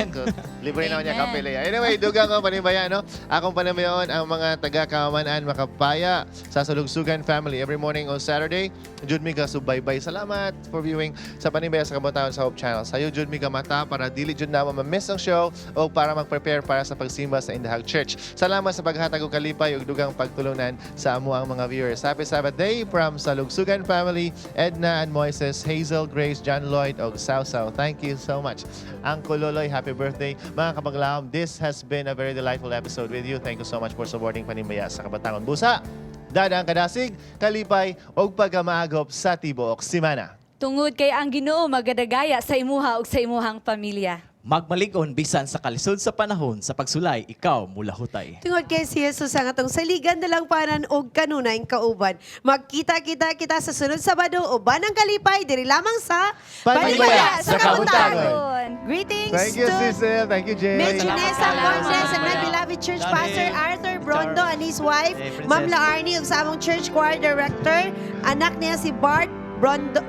libre na niya Amen. kape, Leia. Anyway, dugang ko panimbaya, no? Akong panimbayon ang mga taga-Kamaman Makapaya sa Salugsugan family every morning on Saturday. Jud mi subaybay. Salamat for viewing sa Panimbaya sa Kabuntagon sa Hope Channel. Sayo jud mi mata para dili jud na ma-miss ang show o para mag-prepare para sa pagsimba sa Indahag Church. Salamat sa paghatag og kalipay ug dugang pagtulunan sa amo ang mga viewers. Happy Sabbath day from Salugsugan family, Edna and Moises, Hazel, Grace, John Lloyd og Sao Sao. Thank you so much. Uncle Loloy, happy birthday. Mga kapaglaom, this has been a very delightful episode with you. Thank you so much for supporting Panimbaya sa Kabuntagon. Busa, dada ang kadasig, kalipay, ug pagkamaagop sa tibuok simana. Tungod kay ang Ginoo magadagaya sa imuha ug sa imuhang pamilya. Magmalig-on bisan sa kalisod sa panahon, sa pagsulay, ikaw mulahutay. Tungod kay si Jesus ang atong saligan, dalangpanan og kanunayng kauban. Magkita-kita kita sa sunod Sabado uban ang kalipay diri lamang sa Panimbaya sa Kabuntagon. Greetings Thank you, to Cecil. Thank you, Jay. Miss Junessa Condes and my beloved church pastor Arthur Brondo and his wife, Hey, Princess. Ma'am Laarni, ug sa among church choir director, anak niya si Bart Brondo.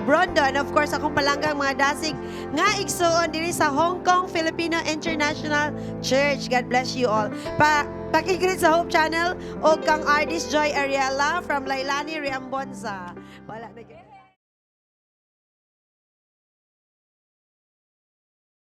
Brondo, and of course akong palanggang mga dasig nga igsuon diri sa Hong Kong Filipino International Church. God bless you all. Pakigreet sa Hope Channel o kang Ardis Joy Ariela from Lailani Riambonza. Wala na.